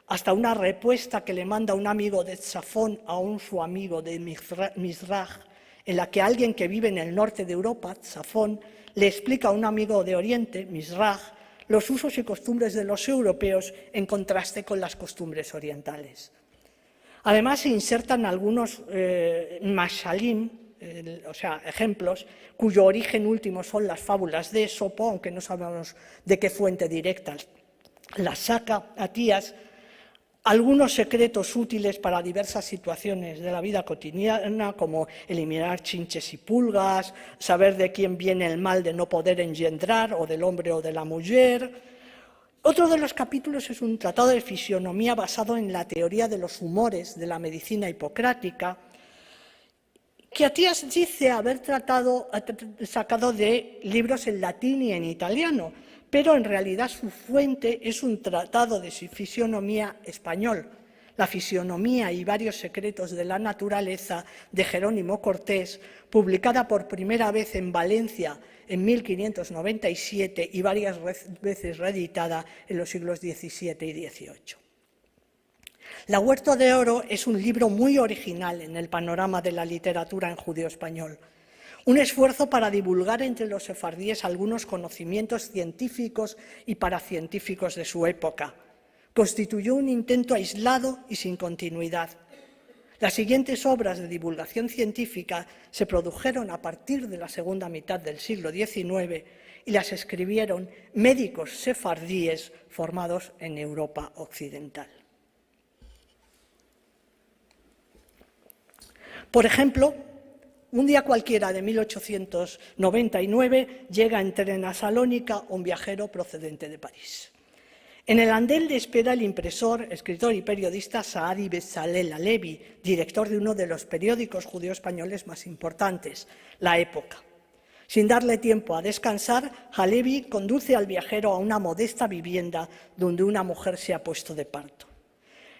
asta una repuesta ke le manda un amigo de Tzafon a un su amigo de Mizra-, Mizraj, en la ke alguien ke bive en el norte de Evropa, Tzafon, le eksplika a un amigo de Oriente, Mizraj, los uzos i kostumbres de los evropeos en kontraste kon las kostumbres orientales. Ademas, se insertan algunos, eh, mashalim, eh, o sea, ejemplos, kuyo orijen ultimo son las favulas de Esopo, aunke no savemos de ke fuente direkta las saka Athias, algunos sekretos utiles para diversas situasiones de la vida kotidiana, komo eliminar chinches i pulgas, saver de kien viene el mal de no poder engendrar, o del ombre o de la mujer. Otro de los kapitulos es un tratado de fisionomia bazado en la teoria de los umores de la medisina ipokratika, ke Athias dize aver tratado, sakado de livros en latin i en italiano, pero en realidad su fuente es un tratado de fisionomia espanyol, La fisionomía y varios secretos de la naturaleza, de Jerónimo Cortés, publicada por primera vez en Valencia en mil quinientos noventa y siete y varias re-, veces reeditada en los siglos diecisiete y dieciocho. La Huerta de Oro es un libro muy original en el panorama de la literatura en judío-español. Un esfuerzo para divulgar entre los sefardíes algunos conocimientos científicos y paracientíficos de su época. Constituyó un intento aislado y sin continuidad. Las siguientes obras de divulgación científica se produjeron a partir de la segunda mitad del siglo diecinueve y las escribieron médicos sefardíes formados en Europa occidental. Por ejemplo, un día cualquiera de mil ochocientos noventa y nueve llega en tren a Salónica un viajero procedente de París. En el andén le espera el impresor, escritor y periodista Saadi Betzalel Halevi, director de uno de los periódicos judío-españoles más importantes, La Época. Sin darle tiempo a descansar, Halevi conduce al viajero a una modesta vivienda donde una mujer se ha puesto de parto.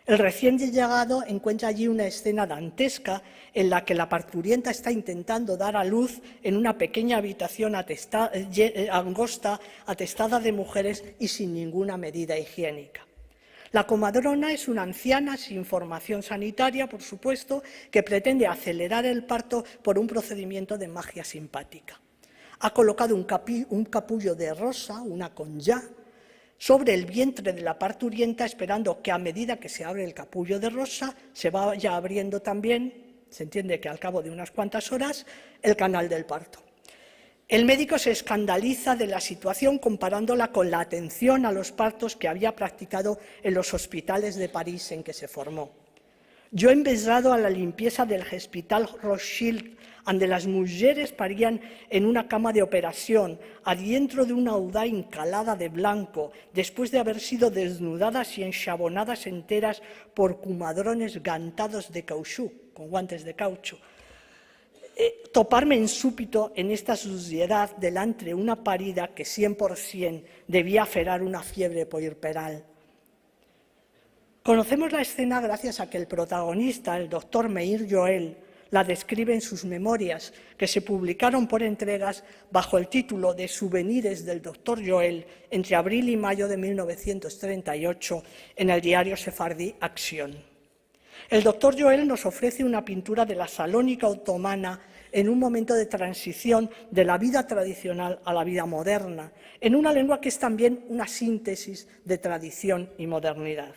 El recién llegado encuentra allí una escena dantesca en la que la parturienta está intentando dar a luz en una pequeña habitación atesta-, eh, ye-, eh, angosta, atestada de mujeres y sin ninguna medida higiénica. La comadrona es una anciana sin formación sanitaria, por supuesto, que pretende acelerar el parto por un procedimiento de magia simpática. Ha colocado un capi-, un capullo de rosa, una konja, sobre el vientre de la parturienta, esperando que a medida que se abre el capullo de rosa, se vaya abriendo también, se entiende que al cabo de unas cuantas horas, el canal del parto. El médico se escandaliza de la situación comparándola con la atención a los partos que había practicado en los hospitales de París en que se formó. Yo he envezado a la limpieza del Hospital Rothschild, ande las mujeres parían en una cama de operación, adientro de una audá incalada de blanco, después de haber sido desnudadas y enshabonadas enteras por comadrones gantados de cauchú, con guantes de caucho. Eh, toparme en súbito en esta suciedad delantre una parida que cien por cien debía aferar una fiebre puerperal. Conocemos la escena gracias a que el protagonista, el doctor Meir Joel, la describe en sus memorias, que se publicaron por entregas bajo el título de Souvenirs del doctor Joel entre abril y mayo de mil novecientos treinta y ocho en el diario sefardí Axión. El doctor Joel nos ofrece una pintura de la Salónica otomana en un momento de transición de la vida tradicional a la vida moderna, en una lengua que es también una síntesis de tradición y modernidad.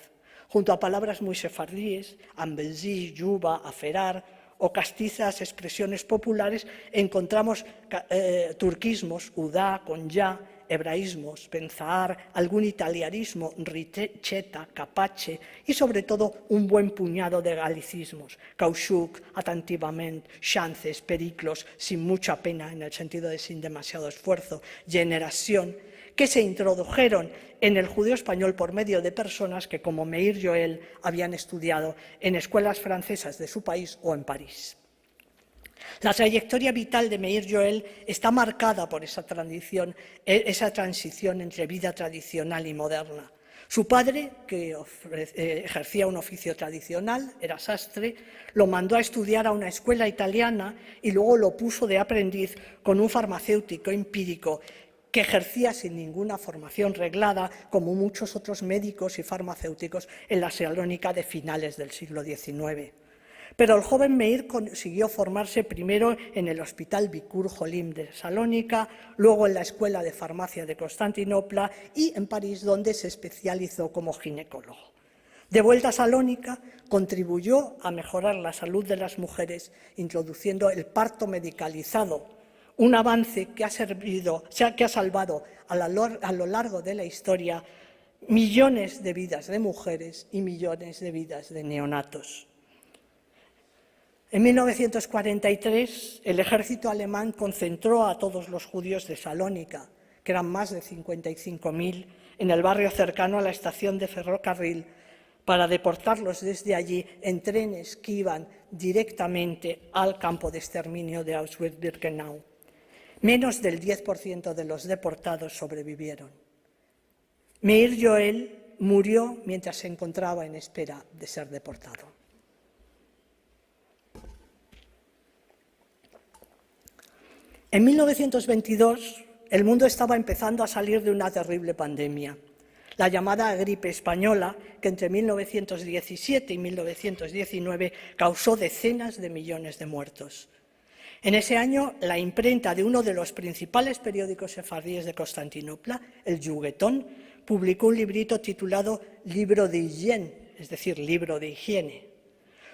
Junto a palabras muy sefardíes, ambezi, yuba, aferar, o castizas expresiones populares, encontramos ca-, eh, turquismos, uda, konja, ebraismos, pentsar, algun italianismo, riceta, capace, y sobre todo un buen puñado de galicismos, cauchú, atantivament, chances, periclos, sin mucha pena, en el sentido de sin demasiado esfuerzo, generación, que se introdujeron en el judío-español por medio de personas que, como Meir Joel, habían estudiado en escuelas francesas de su país o en París. La trayectoria vital de Meir Joel está marcada por esa tradición, e-, esa transición entre vida tradicional y moderna. Su padre, que ofre-, eh, ejercía un oficio tradicional, era sastre, lo mandó a estudiar a una escuela italiana y luego lo puso de aprendiz con un farmacéutico empírico que ejercía sin ninguna formación reglada, como muchos otros médicos y farmacéuticos en la Salónica de finales del siglo diecinueve. Pero el joven Meir consiguió formarse primero en el Hospital Bikur Holim de Salónica, luego en la Escuela de Farmacia de Constantinopla y en París, donde se especializó como ginecólogo. De vuelta a Salónica, contribuyó a mejorar la salud de las mujeres, introduciendo el parto medicalizado, un avance que ha servido, o sea, que ha salvado a la lor-, a lo largo de la historia millones de vidas de mujeres y millones de vidas de neonatos. En mil novecientos cuarenta y tres, el ejército alemán concentró a todos los judíos de Salónica, que eran más de cincuenta y cinco mil, en el barrio cercano a la estación de ferrocarril para deportarlos desde allí en trenes que iban directamente al campo de exterminio de Auschwitz-Birkenau. Menos del diez por ciento de los deportados sobrevivieron. Meir Joel murió mientras se encontraba en espera de ser deportado. En mil novecientos veintidós, el mundo estaba empezando a salir de una terrible pandemia, la llamada gripe española, que entre mil novecientos diecisiete y mil novecientos diecinueve causó decenas de millones de muertos. En ese año, la imprenta de uno de los principales periódicos sefardíes de Constantinopla, el Yuguetón, publicó un librito titulado Libro de Higiene, es decir, Libro de Higiene.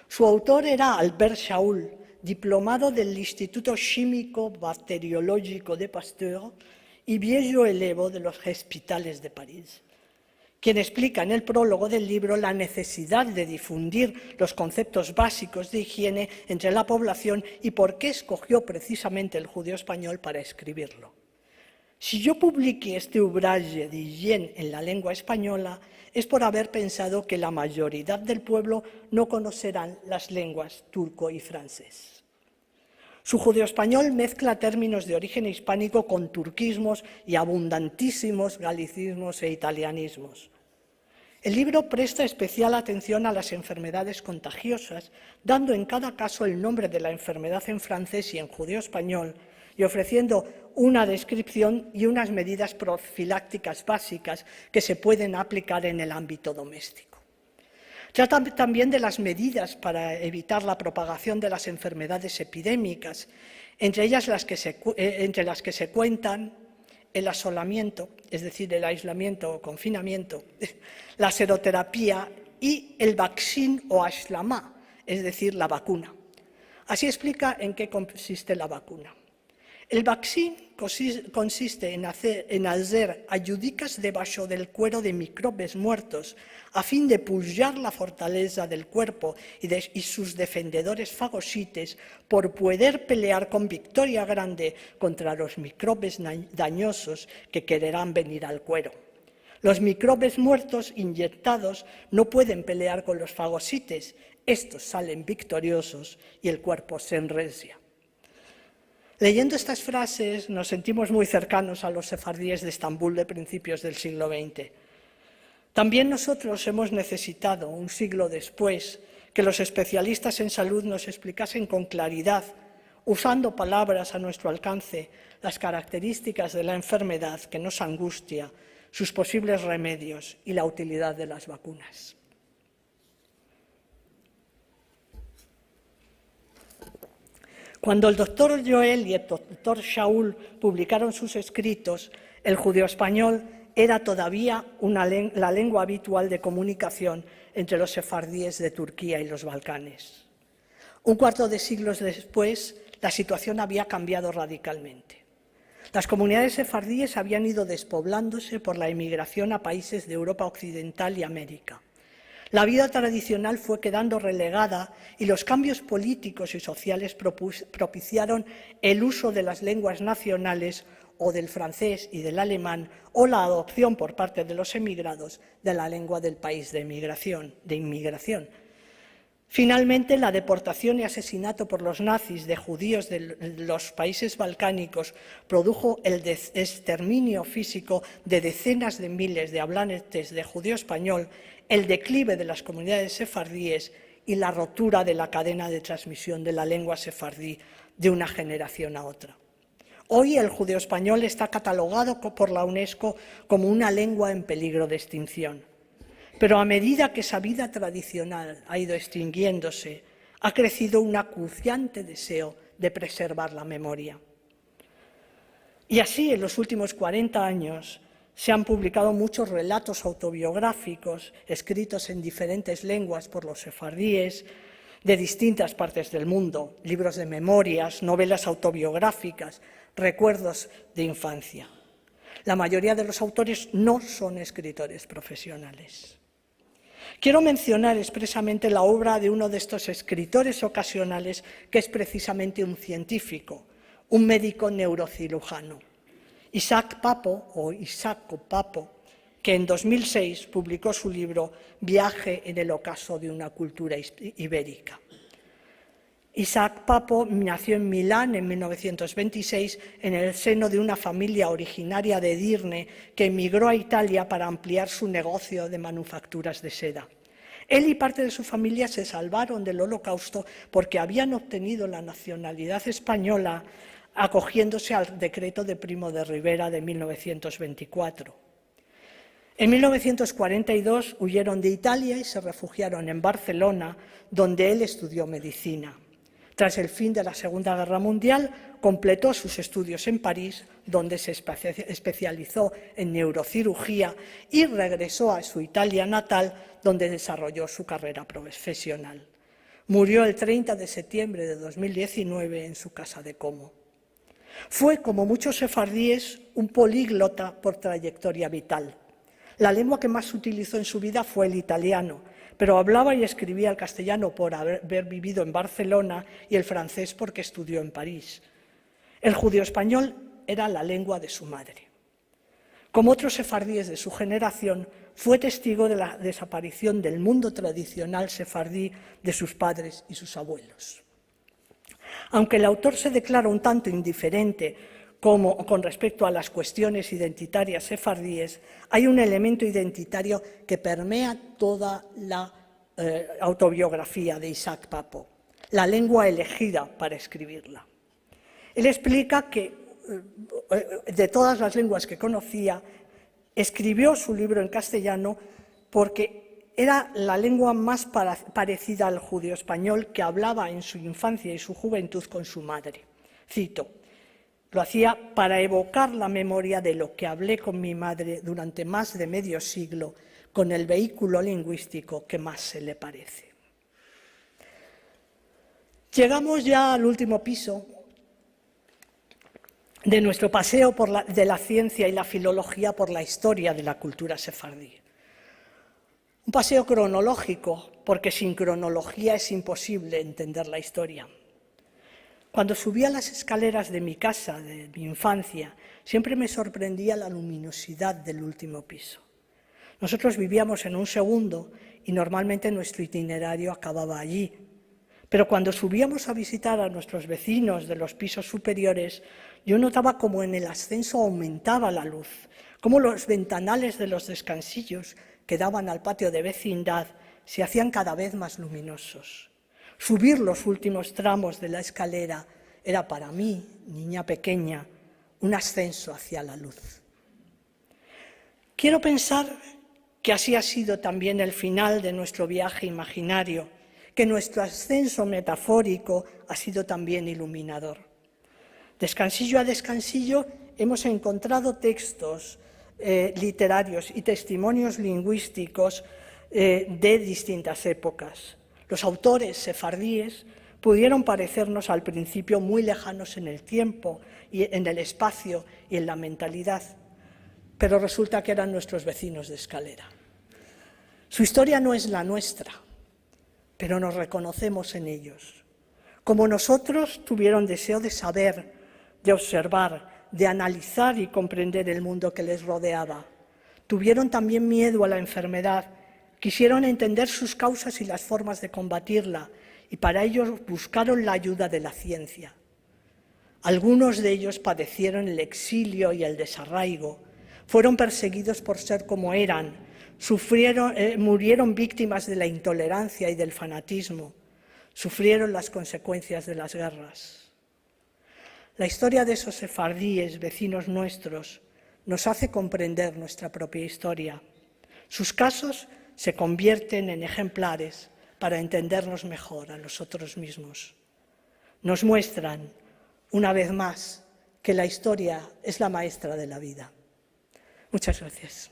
Su autor era Albert Shaul, diplomado del Instituto Químico Bacteriológico de Pasteur y viejo elevo de los hospitales de París, quien explica en el prólogo del libro la necesidad de difundir los conceptos básicos de higiene entre la población y por qué escogió precisamente el judeo español para escribirlo. Si yo publique este ubraje de higiene en la lengua española, es por haber pensado que la mayoridad del pueblo no conocerán las lenguas turco y francés. Su judeoespañol mezcla términos de origen hispánico con turquismos y abundantísimos galicismos e italianismos. El libro presta especial atención a las enfermedades contagiosas, dando en cada caso el nombre de la enfermedad en francés y en judeoespañol, y ofreciendo una descripción y unas medidas profilácticas básicas que se pueden aplicar en el ámbito doméstico. Trata también de las medidas para evitar la propagación de las enfermedades epidémicas, entre ellas las que se cu-, eh, entre las que se cuentan el asolamiento, es decir, el aislamiento o confinamiento, la seroterapia y el vaksin o ashlama, es decir, la vacuna. Así explica en qué consiste la vacuna. El vaksin consis-, consiste en azer, en azer ayudikas debasho del kuero de mikrobes muertos, a fin de pujar la fortaleza del kuerpo i de, i sus defendedores fagosites por pueder pelear kon viktoria grande kontra los mikrobes na-, danyosos ke kereran venir al kuero. Los mikrobes muertos inyektados no pueden pelear kon los fagosites. Estos salen viktoriosos i el kuerpo se enrezia. Leyendo estas frases, nos sentimos muy cercanos a los sefardíes de Estambul de principios del siglo veinte. También nosotros hemos necesitado, un siglo después, que los especialistas en salud nos explicasen con claridad, usando palabras a nuestro alcance, las características de la enfermedad que nos angustia, sus posibles remedios y la utilidad de las vacunas. Cuando el doctor Joel y el doctor Shaul publicaron sus escritos, el judeoespañol era todavía una len-, la lengua habitual de comunicación entre los sefardíes de Turquía y los Balcanes. Un cuarto de siglos después, la situación había cambiado radicalmente. Las comunidades sefardíes habían ido despoblándose por la emigración a países de Europa Occidental y América. La vida tradicional fue quedando relegada y los cambios políticos y sociales propus-, propiciaron el uso de las lenguas nacionales o del francés y del alemán o la adopción por parte de los emigrados de la lengua del país de emigración, de inmigración. Finalmente, la deportación y asesinato por los nazis de judíos de l-, los países balcánicos produjo el des-, exterminio físico de decenas de miles de hablantes de judeoespañol, el declive de las comunidades sefardíes y la rotura de la cadena de transmisión de la lengua sefardí de una generación a otra. Hoy el judeoespañol está catalogado co-, por la UNESCO como una lengua en peligro de extinción. Pero a medida que esa vida tradicional ha ido extinguiéndose, ha crecido un acuciante deseo de preservar la memoria. Y así, en los últimos cuarenta años, se han publicado muchos relatos autobiográficos escritos en diferentes lenguas por los sefardíes de distintas partes del mundo, libros de memorias, novelas autobiográficas, recuerdos de infancia. La mayoría de los autores no son escritores profesionales. Quiero mencionar expresamente la obra de uno de estos escritores ocasionales, que es precisamente un científico, un médico neurocirujano, Isaac Papo, o Isaco Papo, que en dos mil seis publicó su libro Viaje en el ocaso de una cultura is-, ibérica. Isaac Papo nació en Milán en mil novecientos veintiséis en el seno de una familia originaria de Edirne que emigró a Italia para ampliar su negocio de manufacturas de seda. Él y parte de su familia se salvaron del Holocausto porque habían obtenido la nacionalidad española acogiéndose al decreto de Primo de Rivera de mil novecientos veinticuatro. En mil novecientos cuarenta y dos huyeron de Italia y se refugiaron en Barcelona, donde él estudió medicina. Tras el fin de la Segunda Guerra Mundial, completó sus estudios en París, donde se espe-, especializó en neurocirugía y regresó a su Italia natal, donde desarrolló su carrera profesional. Murió el treinta de septiembre de dos mil diecinueve en su casa de Como. Fue, como muchos sefardíes, un políglota por trayectoria vital. La lengua que más utilizó en su vida fue el italiano, pero hablaba y escribía el castellano por haber, haber vivido en Barcelona y el francés porque estudió en París. El judío-español era la lengua de su madre. Como otros sefardíes de su generación, fue testigo de la desaparición del mundo tradicional sefardí de sus padres y sus abuelos. Aunque el autor se declara un tanto indiferente como, con respecto a las cuestiones identitarias sefardíes, hay un elemento identitario que permea toda la, eh, autobiografía de Isaac Papo: la lengua elegida para escribirla. Él explica que, eh, de todas las lenguas que conocía, escribió su libro en castellano porque era la lengua más para-, parecida al judío-español que hablaba en su infancia y su juventud con su madre. Cito: "Lo hacía para evocar la memoria de lo que hablé con mi madre durante más de medio siglo, con el vehículo lingüístico que más se le parece". Llegamos ya al último piso de nuestro paseo por la, de la ciencia y la filología por la historia de la cultura sefardí. Un paseo cronológico, porque sin cronología es imposible entender la historia. Cuando subía las escaleras de mi casa, de mi infancia, siempre me sorprendía la luminosidad del último piso. Nosotros vivíamos en un segundo y normalmente nuestro itinerario acababa allí. Pero cuando subíamos a visitar a nuestros vecinos de los pisos superiores, yo notaba cómo en el ascenso aumentaba la luz, cómo los ventanales de los descansillos que daban al patio de vecindad se hacían cada vez más luminosos. Subir los últimos tramos de la escalera era para mí, niña pequeña, un ascenso hacia la luz. Quiero pensar que así ha sido también el final de nuestro viaje imaginario, que nuestro ascenso metafórico ha sido también iluminador. Descansillo a descansillo hemos encontrado textos, eh, literarios y testimonios lingüísticos, eh, de distintas épocas. Los autores sefardíes pudieron parecernos al principio muy lejanos en el tiempo y en el espacio y en la mentalidad, pero resulta que eran nuestros vecinos de escalera. Su historia no es la nuestra, pero nos reconocemos en ellos. Como nosotros, tuvieron deseo de saber, de observar, de analizar y comprender el mundo que les rodeaba. Tuvieron también miedo a la enfermedad, quisieron entender sus causas y las formas de combatirla, y para ello buscaron la ayuda de la ciencia. Algunos de ellos padecieron el exilio y el desarraigo, fueron perseguidos por ser como eran, sufrieron, eh, murieron víctimas de la intolerancia y del fanatismo, sufrieron las consecuencias de las guerras. La historia de esos sefardíes, vecinos nuestros, nos hace comprender nuestra propia historia. Sus casos se convierten en ejemplares para entendernos mejor a nosotros mismos. Nos muestran, una vez más, que la historia es la maestra de la vida. Muchas gracias.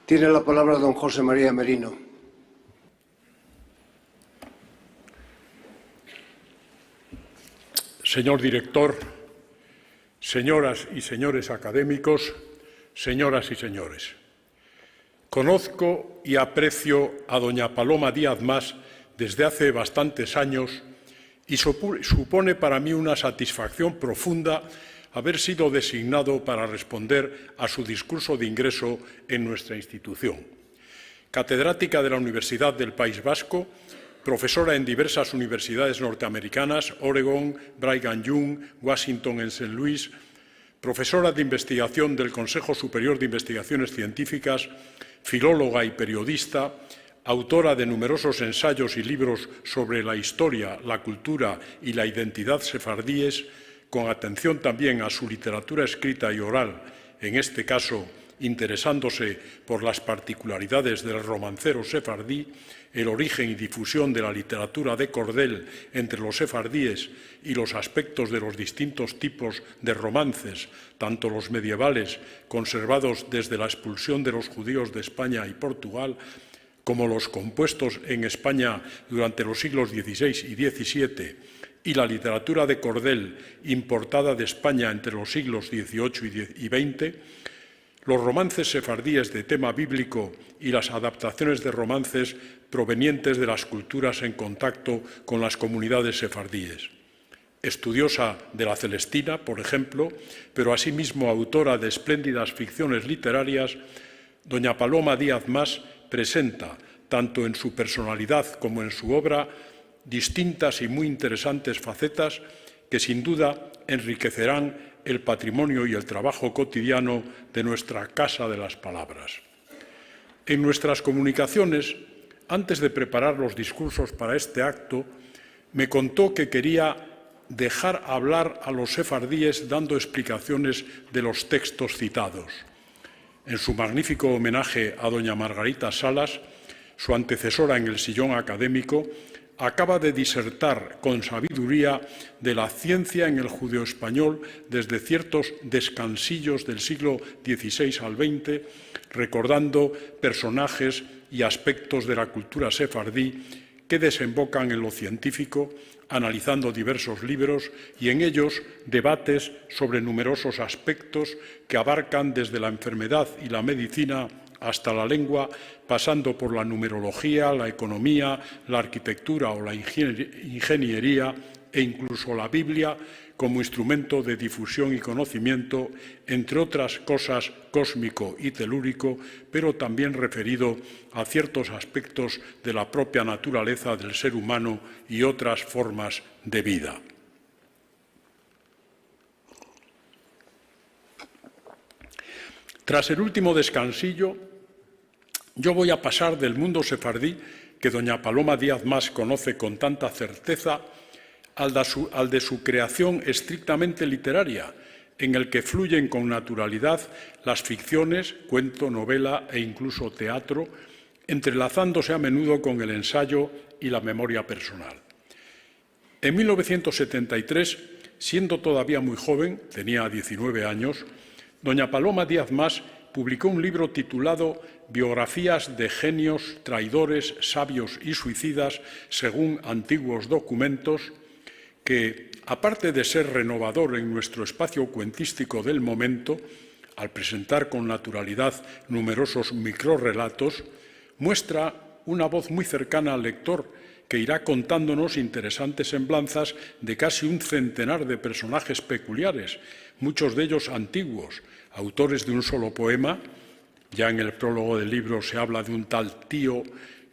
Tiene la palabra don José María Merino. Señor director, señoras y señores académicos, señoras y señores. Conozco y aprecio a doña Paloma Díaz Mas desde hace bastantes años y supu-, supone para mí una satisfacción profunda haber sido designado para responder a su discurso de ingreso en nuestra institución. Catedrática de la Universidad del País Vasco, profesora en diversas universidades norteamericanas, Oregon, Brigham Young, Washington en Saint Louis, profesora de investigación del Consejo Superior de Investigaciones Científicas, filóloga y periodista, autora de numerosos ensayos y libros sobre la historia, la cultura y la identidad sefardíes, con atención también a su literatura escrita y oral, en este caso interesándose por las particularidades del romancero sefardí, el origen y difusión de la literatura de cordel entre los sefardíes y los aspectos de los distintos tipos de romances, tanto los medievales, conservados desde la expulsión de los judíos de España y Portugal, como los compuestos en España durante los siglos dieciséis y diecisiete, y la literatura de cordel importada de España entre los siglos dieciocho y diez y veinte, los romances sefardíes de tema bíblico y las adaptaciones de romances provenientes de las culturas en contacto con las comunidades sefardíes. Estudiosa de la Celestina, por ejemplo, pero asimismo autora de espléndidas ficciones literarias, doña Paloma Díaz Mas presenta, tanto en su personalidad como en su obra, distintas y muy interesantes facetas que sin duda enriquecerán el patrimonio y el trabajo cotidiano de nuestra Casa de las Palabras. En nuestras comunicaciones, antes de preparar los discursos para este acto, me contó que quería dejar hablar a los sefardíes dando explicaciones de los textos citados. En su magnífico homenaje a doña Margarita Salas, su antecesora en el sillón académico, acaba de disertar con sabiduría de la ciencia en el judeoespañol desde ciertos descansillos del siglo dieciséis al veinte, recordando personajes y aspectos de la cultura sefardí que desembocan en lo científico, analizando diversos libros y en ellos debates sobre numerosos aspectos que abarcan desde la enfermedad y la medicina hasta la lengua, pasando por la numerología, la economía, la arquitectura o la ingenier-, ingeniería e incluso la Biblia como instrumento de difusión y conocimiento, entre otras cosas cósmico y telúrico, pero también referido a ciertos aspectos de la propia naturaleza del ser humano y otras formas de vida. Tras el último descansillo, yo voy a pasar del mundo sefardí, que doña Paloma Díaz Mas conoce con tanta certeza, al da su, al de su creación estrictamente literaria, en el que fluyen con naturalidad las ficciones, cuento, novela e incluso teatro, entrelazándose a menudo con el ensayo y la memoria personal. En mil novecientos setenta y tres, siendo todavía muy joven, tenía diecinueve años, doña Paloma Díaz Mas publicó un libro titulado Biografías de genios, traidores, sabios y suicidas, según antiguos documentos, que, aparte de ser renovador en nuestro espacio cuentístico del momento, al presentar con naturalidad numerosos microrrelatos, muestra una voz muy cercana al lector, que irá contándonos interesantes semblanzas de casi un centenar de personajes peculiares, muchos de ellos antiguos, autores de un solo poema. Ya en el prólogo del libro se habla de un tal tío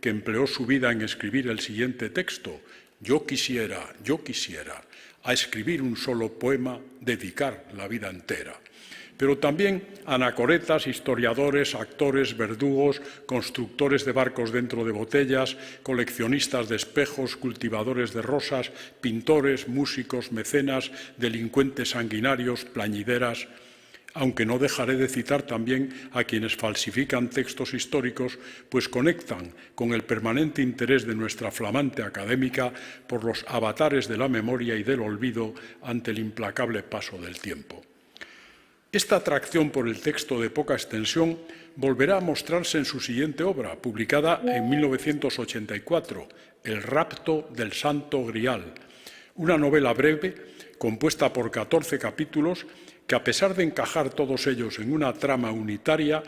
que empleó su vida en escribir el siguiente texto: "Yo quisiera, yo quisiera, a escribir un solo poema, dedicar la vida entera". Pero también anacoretas, historiadores, actores, verdugos, constructores de barcos dentro de botellas, coleccionistas de espejos, cultivadores de rosas, pintores, músicos, mecenas, delincuentes sanguinarios, plañideras, aunque no dejaré de citar también a quienes falsifican textos históricos, pues conectan con el permanente interés de nuestra flamante académica por los avatares de la memoria y del olvido ante el implacable paso del tiempo. Esta atracción por el texto de poca extensión volverá a mostrarse en su siguiente obra, publicada en mil novecientos ochenta y cuatro, El rapto del Santo Grial, una novela breve, compuesta por catorce capítulos, que, a pesar de encajar todos ellos en una trama unitaria,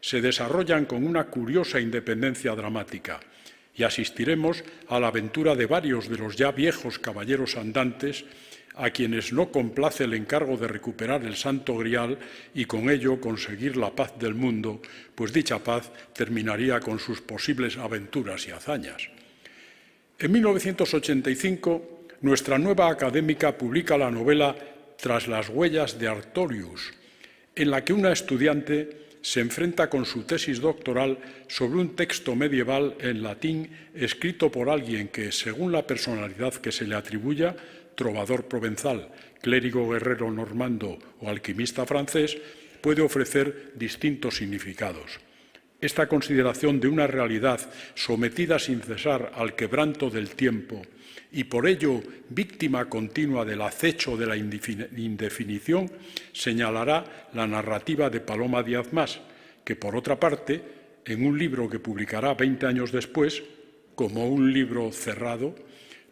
se desarrollan con una curiosa independencia dramática, y asistiremos a la aventura de varios de los ya viejos caballeros andantes, a quienes no complace el encargo de recuperar el Santo Grial y con ello conseguir la paz del mundo, pues dicha paz terminaría con sus posibles aventuras y hazañas. En mil novecientos ochenta y cinco, nuestra nueva académica publica la novela Tras las huellas de Artorius, en la que una estudiante se enfrenta con su tesis doctoral sobre un texto medieval en latín escrito por alguien que, según la personalidad que se le atribuya, trovador provenzal, clérigo guerrero normando o alquimista francés, puede ofrecer distintos significados. Esta consideración de una realidad sometida sin cesar al quebranto del tiempo y por ello víctima continua del acecho de la indefini-, indefinición, señalará la narrativa de Paloma Díaz Mas, que, por otra parte, en un libro que publicará veinte años después, como un libro cerrado,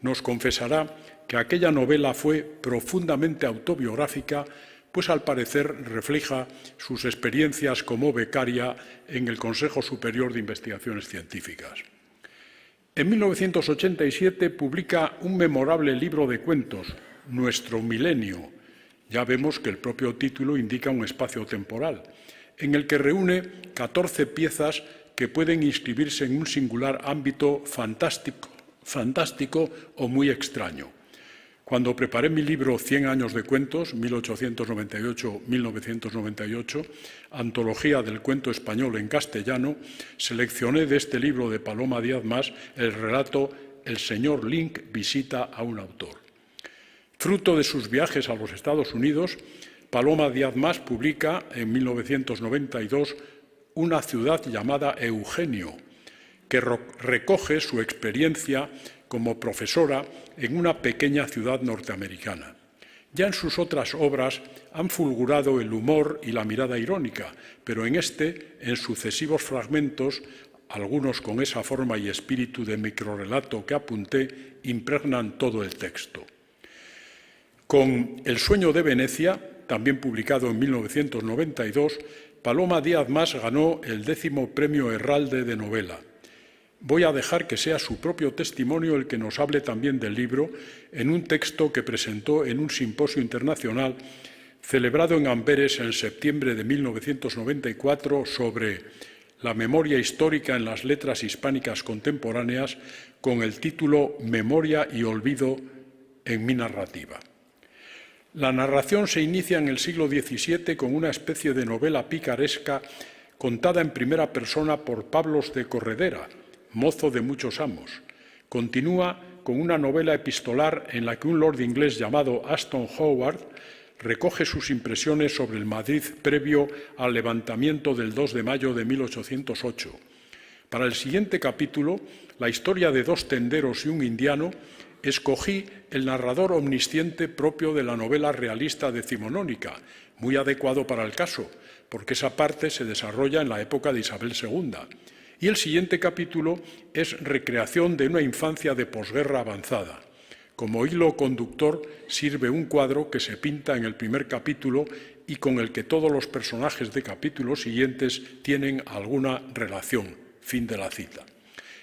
nos confesará que aquella novela fue profundamente autobiográfica, pues al parecer refleja sus experiencias como becaria en el Consejo Superior de Investigaciones Científicas. En mil novecientos ochenta y siete publica un memorable libro de cuentos, Nuestro Milenio. Ya vemos que el propio título indica un espacio temporal, en el que reúne catorce piezas que pueden inscribirse en un singular ámbito fantástico, fantástico o muy extraño. Cuando preparé mi libro Cien años de cuentos, mil ochocientos noventa y ocho, mil novecientos noventa y ocho, antología del cuento español en castellano, seleccioné de este libro de Paloma Díaz Mas el relato El señor Link visita a un autor. Fruto de sus viajes a los Estados Unidos, Paloma Díaz Mas publica en mil novecientos noventa y dos Una ciudad llamada Eugenio, que ro-, recoge su experiencia como profesora en una pequeña ciudad norteamericana. Ya en sus otras obras han fulgurado el humor y la mirada irónica, pero en este, en sucesivos fragmentos, algunos con esa forma y espíritu de microrrelato que apunté, impregnan todo el texto. Con El sueño de Venecia, también publicado en mil novecientos noventa y dos, Paloma Díaz Mas ganó el décimo premio Herralde de novela. Voy a dejar que sea su propio testimonio el que nos hable también del libro en un texto que presentó en un simposio internacional celebrado en Amberes en septiembre de mil novecientos noventa y cuatro sobre la memoria histórica en las letras hispánicas contemporáneas, con el título Memoria y olvido en mi narrativa. La narración se inicia en el siglo diecisiete con una especie de novela picaresca contada en primera persona por Pablos de Corredera, mozo de muchos amos. Continúa con una novela epistolar en la que un lord inglés llamado Aston Howard recoge sus impresiones sobre el Madrid previo al levantamiento del dos de mayo de mil ochocientos ocho. Para el siguiente capítulo, la historia de dos tenderos y un indiano, escogí el narrador omnisciente propio de la novela realista decimonónica, muy adecuado para el caso, porque esa parte se desarrolla en la época de Isabel segunda. Y el siguiente capítulo es recreación de una infancia de posguerra avanzada. Como hilo conductor sirve un cuadro que se pinta en el primer capítulo y con el que todos los personajes de capítulos siguientes tienen alguna relación. Fin de la cita.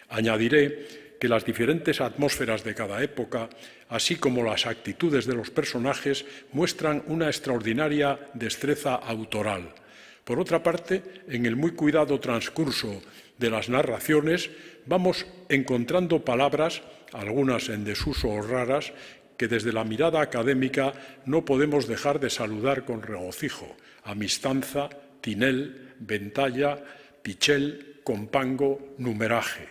Añadiré que las diferentes atmósferas de cada época, así como las actitudes de los personajes, muestran una extraordinaria destreza autoral. Por otra parte, en el muy cuidado transcurso de las narraciones, vamos encontrando palabras, algunas en desuso o raras, que desde la mirada académica no podemos dejar de saludar con regocijo: amistanza, tinel, ventalla, pichel, compango, numeraje.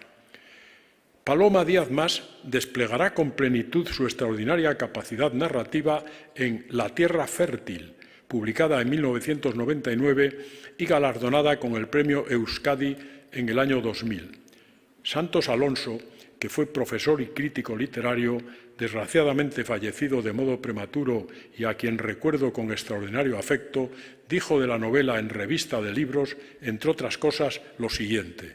Paloma Díaz Mas desplegará con plenitud su extraordinaria capacidad narrativa en La tierra fértil, publicada en mil novecientos noventa y nueve y galardonada con el premio Euskadi en el año dos mil. Santos Alonso que fue profesor y crítico literario, desgraciadamente fallecido de modo prematuro y a quien recuerdo con extraordinario afecto, dijo de la novela en Revista de Libros, entre otras cosas, lo siguiente: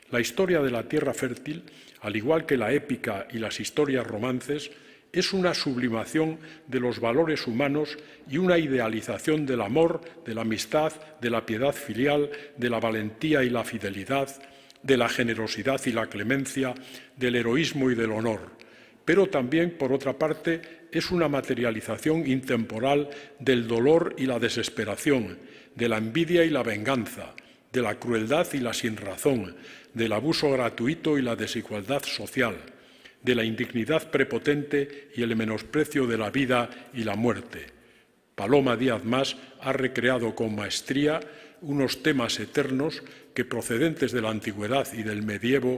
"La historia de la tierra fértil, al igual que la épica y las historias romances, es una sublimación de los valores humanos y una idealización del amor, de la amistad, de la piedad filial, de la valentía y la fidelidad, de la generosidad y la clemencia, del heroísmo y del honor. Pero también, por otra parte, es una materialización intemporal del dolor y la desesperación, de la envidia y la venganza, de la crueldad y la sinrazón, del abuso gratuito y la desigualdad social, de la indignidad prepotente y el menosprecio de la vida y la muerte". Paloma Díaz Mas ha recreado con maestría unos temas eternos que, procedentes de la antigüedad y del medievo,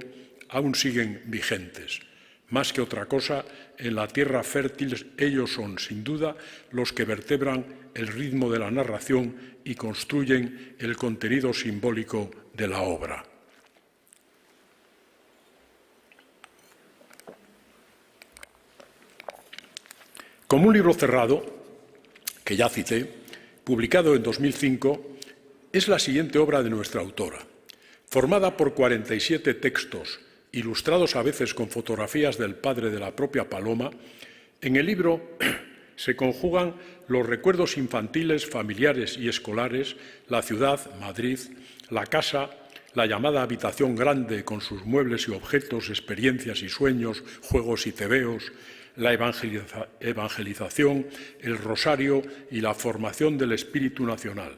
aún siguen vigentes. Más que otra cosa, en la tierra fértil, ellos son, sin duda, los que vertebran el ritmo de la narración y construyen el contenido simbólico de la obra. Como un libro cerrado, que ya cité, publicado en dos mil cinco, es la siguiente obra de nuestra autora. Formada por cuarenta y siete textos, ilustrados a veces con fotografías del padre de la propia Paloma, en el libro se conjugan los recuerdos infantiles, familiares y escolares, la ciudad, Madrid, la casa, la llamada habitación grande con sus muebles y objetos, experiencias y sueños, juegos y tebeos, la evangeliza-, evangelización, el rosario y la formación del espíritu nacional,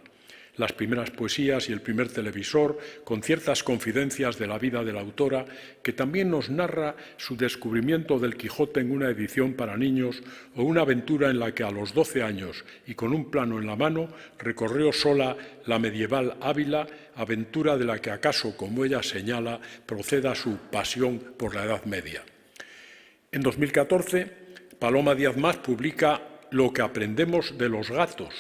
las primeras poesías y el primer televisor, con ciertas confidencias de la vida de la autora, que también nos narra su descubrimiento del Quijote en una edición para niños o una aventura en la que a los doce años y con un plano en la mano recorrió sola la medieval Ávila, aventura de la que acaso, como ella señala, proceda su pasión por la Edad Media. En dos mil catorce, Paloma Díaz Mas publica Lo que aprendemos de los gatos,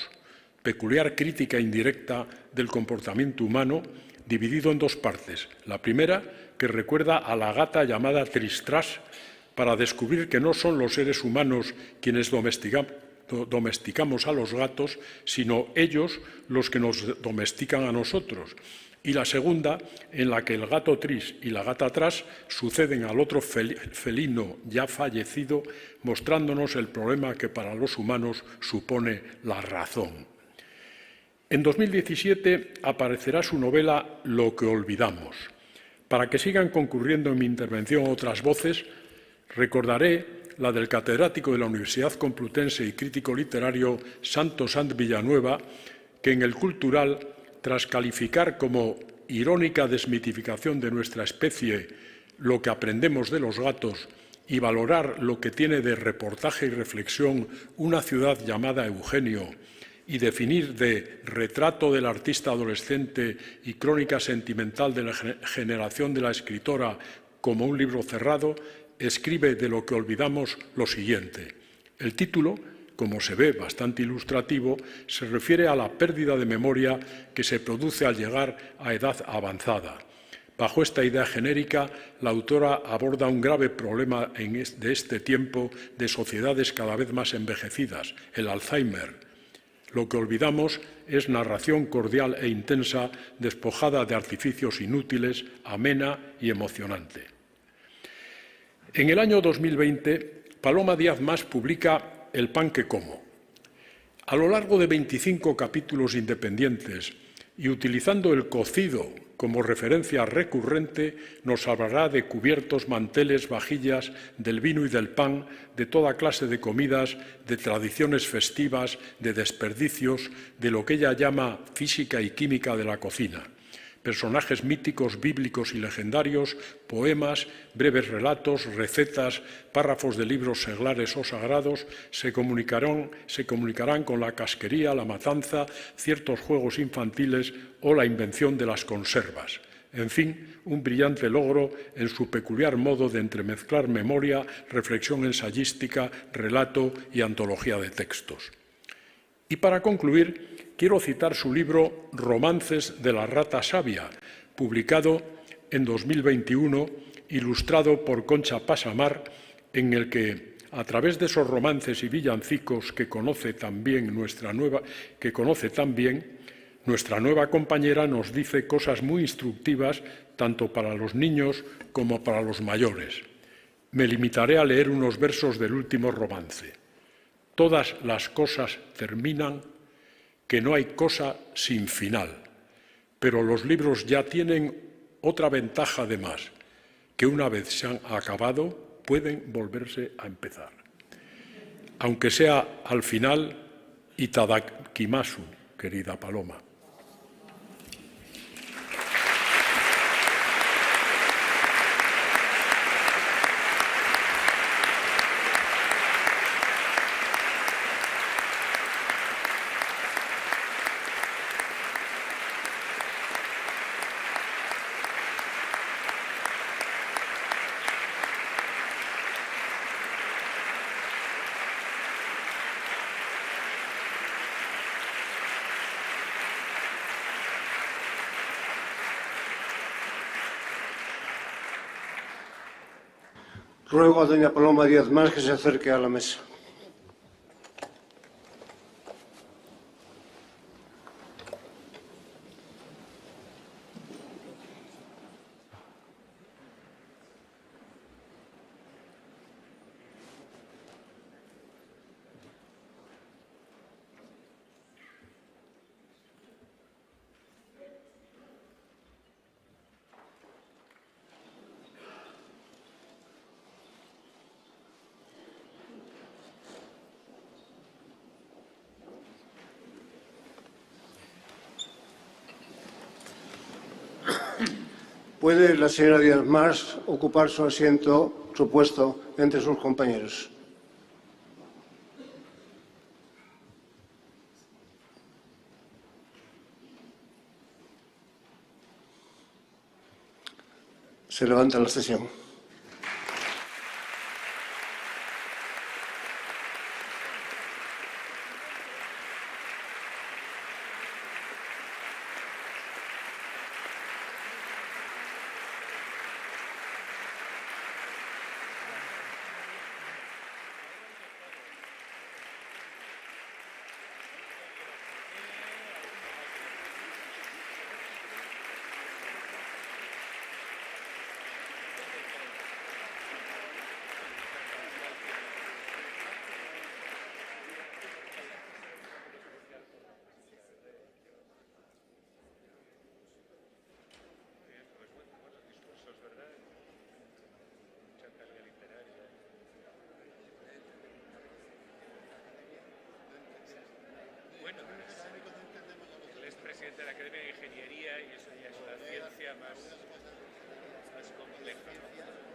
peculiar crítica indirecta del comportamiento humano, dividido en dos partes. La primera, que recuerda a la gata llamada Tristras, para descubrir que no son los seres humanos quienes domestica-, do-, domesticamos a los gatos, sino ellos los que nos domestican a nosotros. Y la segunda, en la que el gato Tris y la gata Tras suceden al otro fel-, felino ya fallecido, mostrándonos el problema que para los humanos supone la razón. En dos mil diecisiete aparecerá su novela Lo que olvidamos. Para que sigan concurriendo en mi intervención otras voces, recordaré la del catedrático de la Universidad Complutense y crítico literario Santos Sanz Villanueva, que en El Cultural, tras calificar como irónica desmitificación de nuestra especie lo que aprendemos de los gatos y valorar lo que tiene de reportaje y reflexión Una ciudad llamada Eugenio, y definir de retrato del artista adolescente y crónica sentimental de la ge-, generación de la escritora como un libro cerrado, escribe de Lo que olvidamos lo siguiente: "El título, como se ve, bastante ilustrativo, se refiere a la pérdida de memoria que se produce al llegar a edad avanzada". Bajo esta idea genérica, la autora aborda un grave problema en es-, de este tiempo de sociedades cada vez más envejecidas, el Alzheimer. Lo que olvidamos es narración cordial e intensa, despojada de artificios inútiles, amena y emocionante. En el año dos mil veinte, Paloma Díaz Mas publica El pan que como. A lo largo de veinticinco capítulos independientes y utilizando el cocido como referencia recurrente, nos hablará de cubiertos, manteles, vajillas, del vino y del pan, de toda clase de comidas, de tradiciones festivas, de desperdicios, de lo que ella llama física y química de la cocina. Personajes míticos, bíblicos y legendarios, poemas, breves relatos, recetas, párrafos de libros seglares o sagrados se comunicarán, se comunicarán con la casquería, la matanza, ciertos juegos infantiles o la invención de las conservas. En fin, un brillante logro en su peculiar modo de entremezclar memoria, reflexión ensayística, relato y antología de textos. Y para concluir, quiero citar su libro Romances de la rata sabia, publicado en dos mil veintiuno ilustrado por Concha Pasamar, en el que, a través de esos romances y villancicos que conoce tan bien nuestra nueva, que conoce tan bien, nuestra nueva compañera nos dice cosas muy instructivas tanto para los niños como para los mayores. Me limitaré a leer unos versos del último romance. Todas las cosas terminan, que no hay cosa sin final. Pero los libros ya tienen otra ventaja además, que una vez se han acabado, pueden volverse a empezar. Aunque sea al final, itadakimasu, querida Paloma. Ruego a doña Paloma Díaz Mas que se acerque a la mesa. Puede la señora Díaz Mas ocupar su asiento, su puesto entre sus compañeros. Se levanta la sesión. Muy bien, pues bueno, buenos discursos, ¿verdad? Mucha calidad literaria. Bueno, él es presidente de la Academia de Ingeniería y eso ya es una ciencia más, más compleja, ¿no?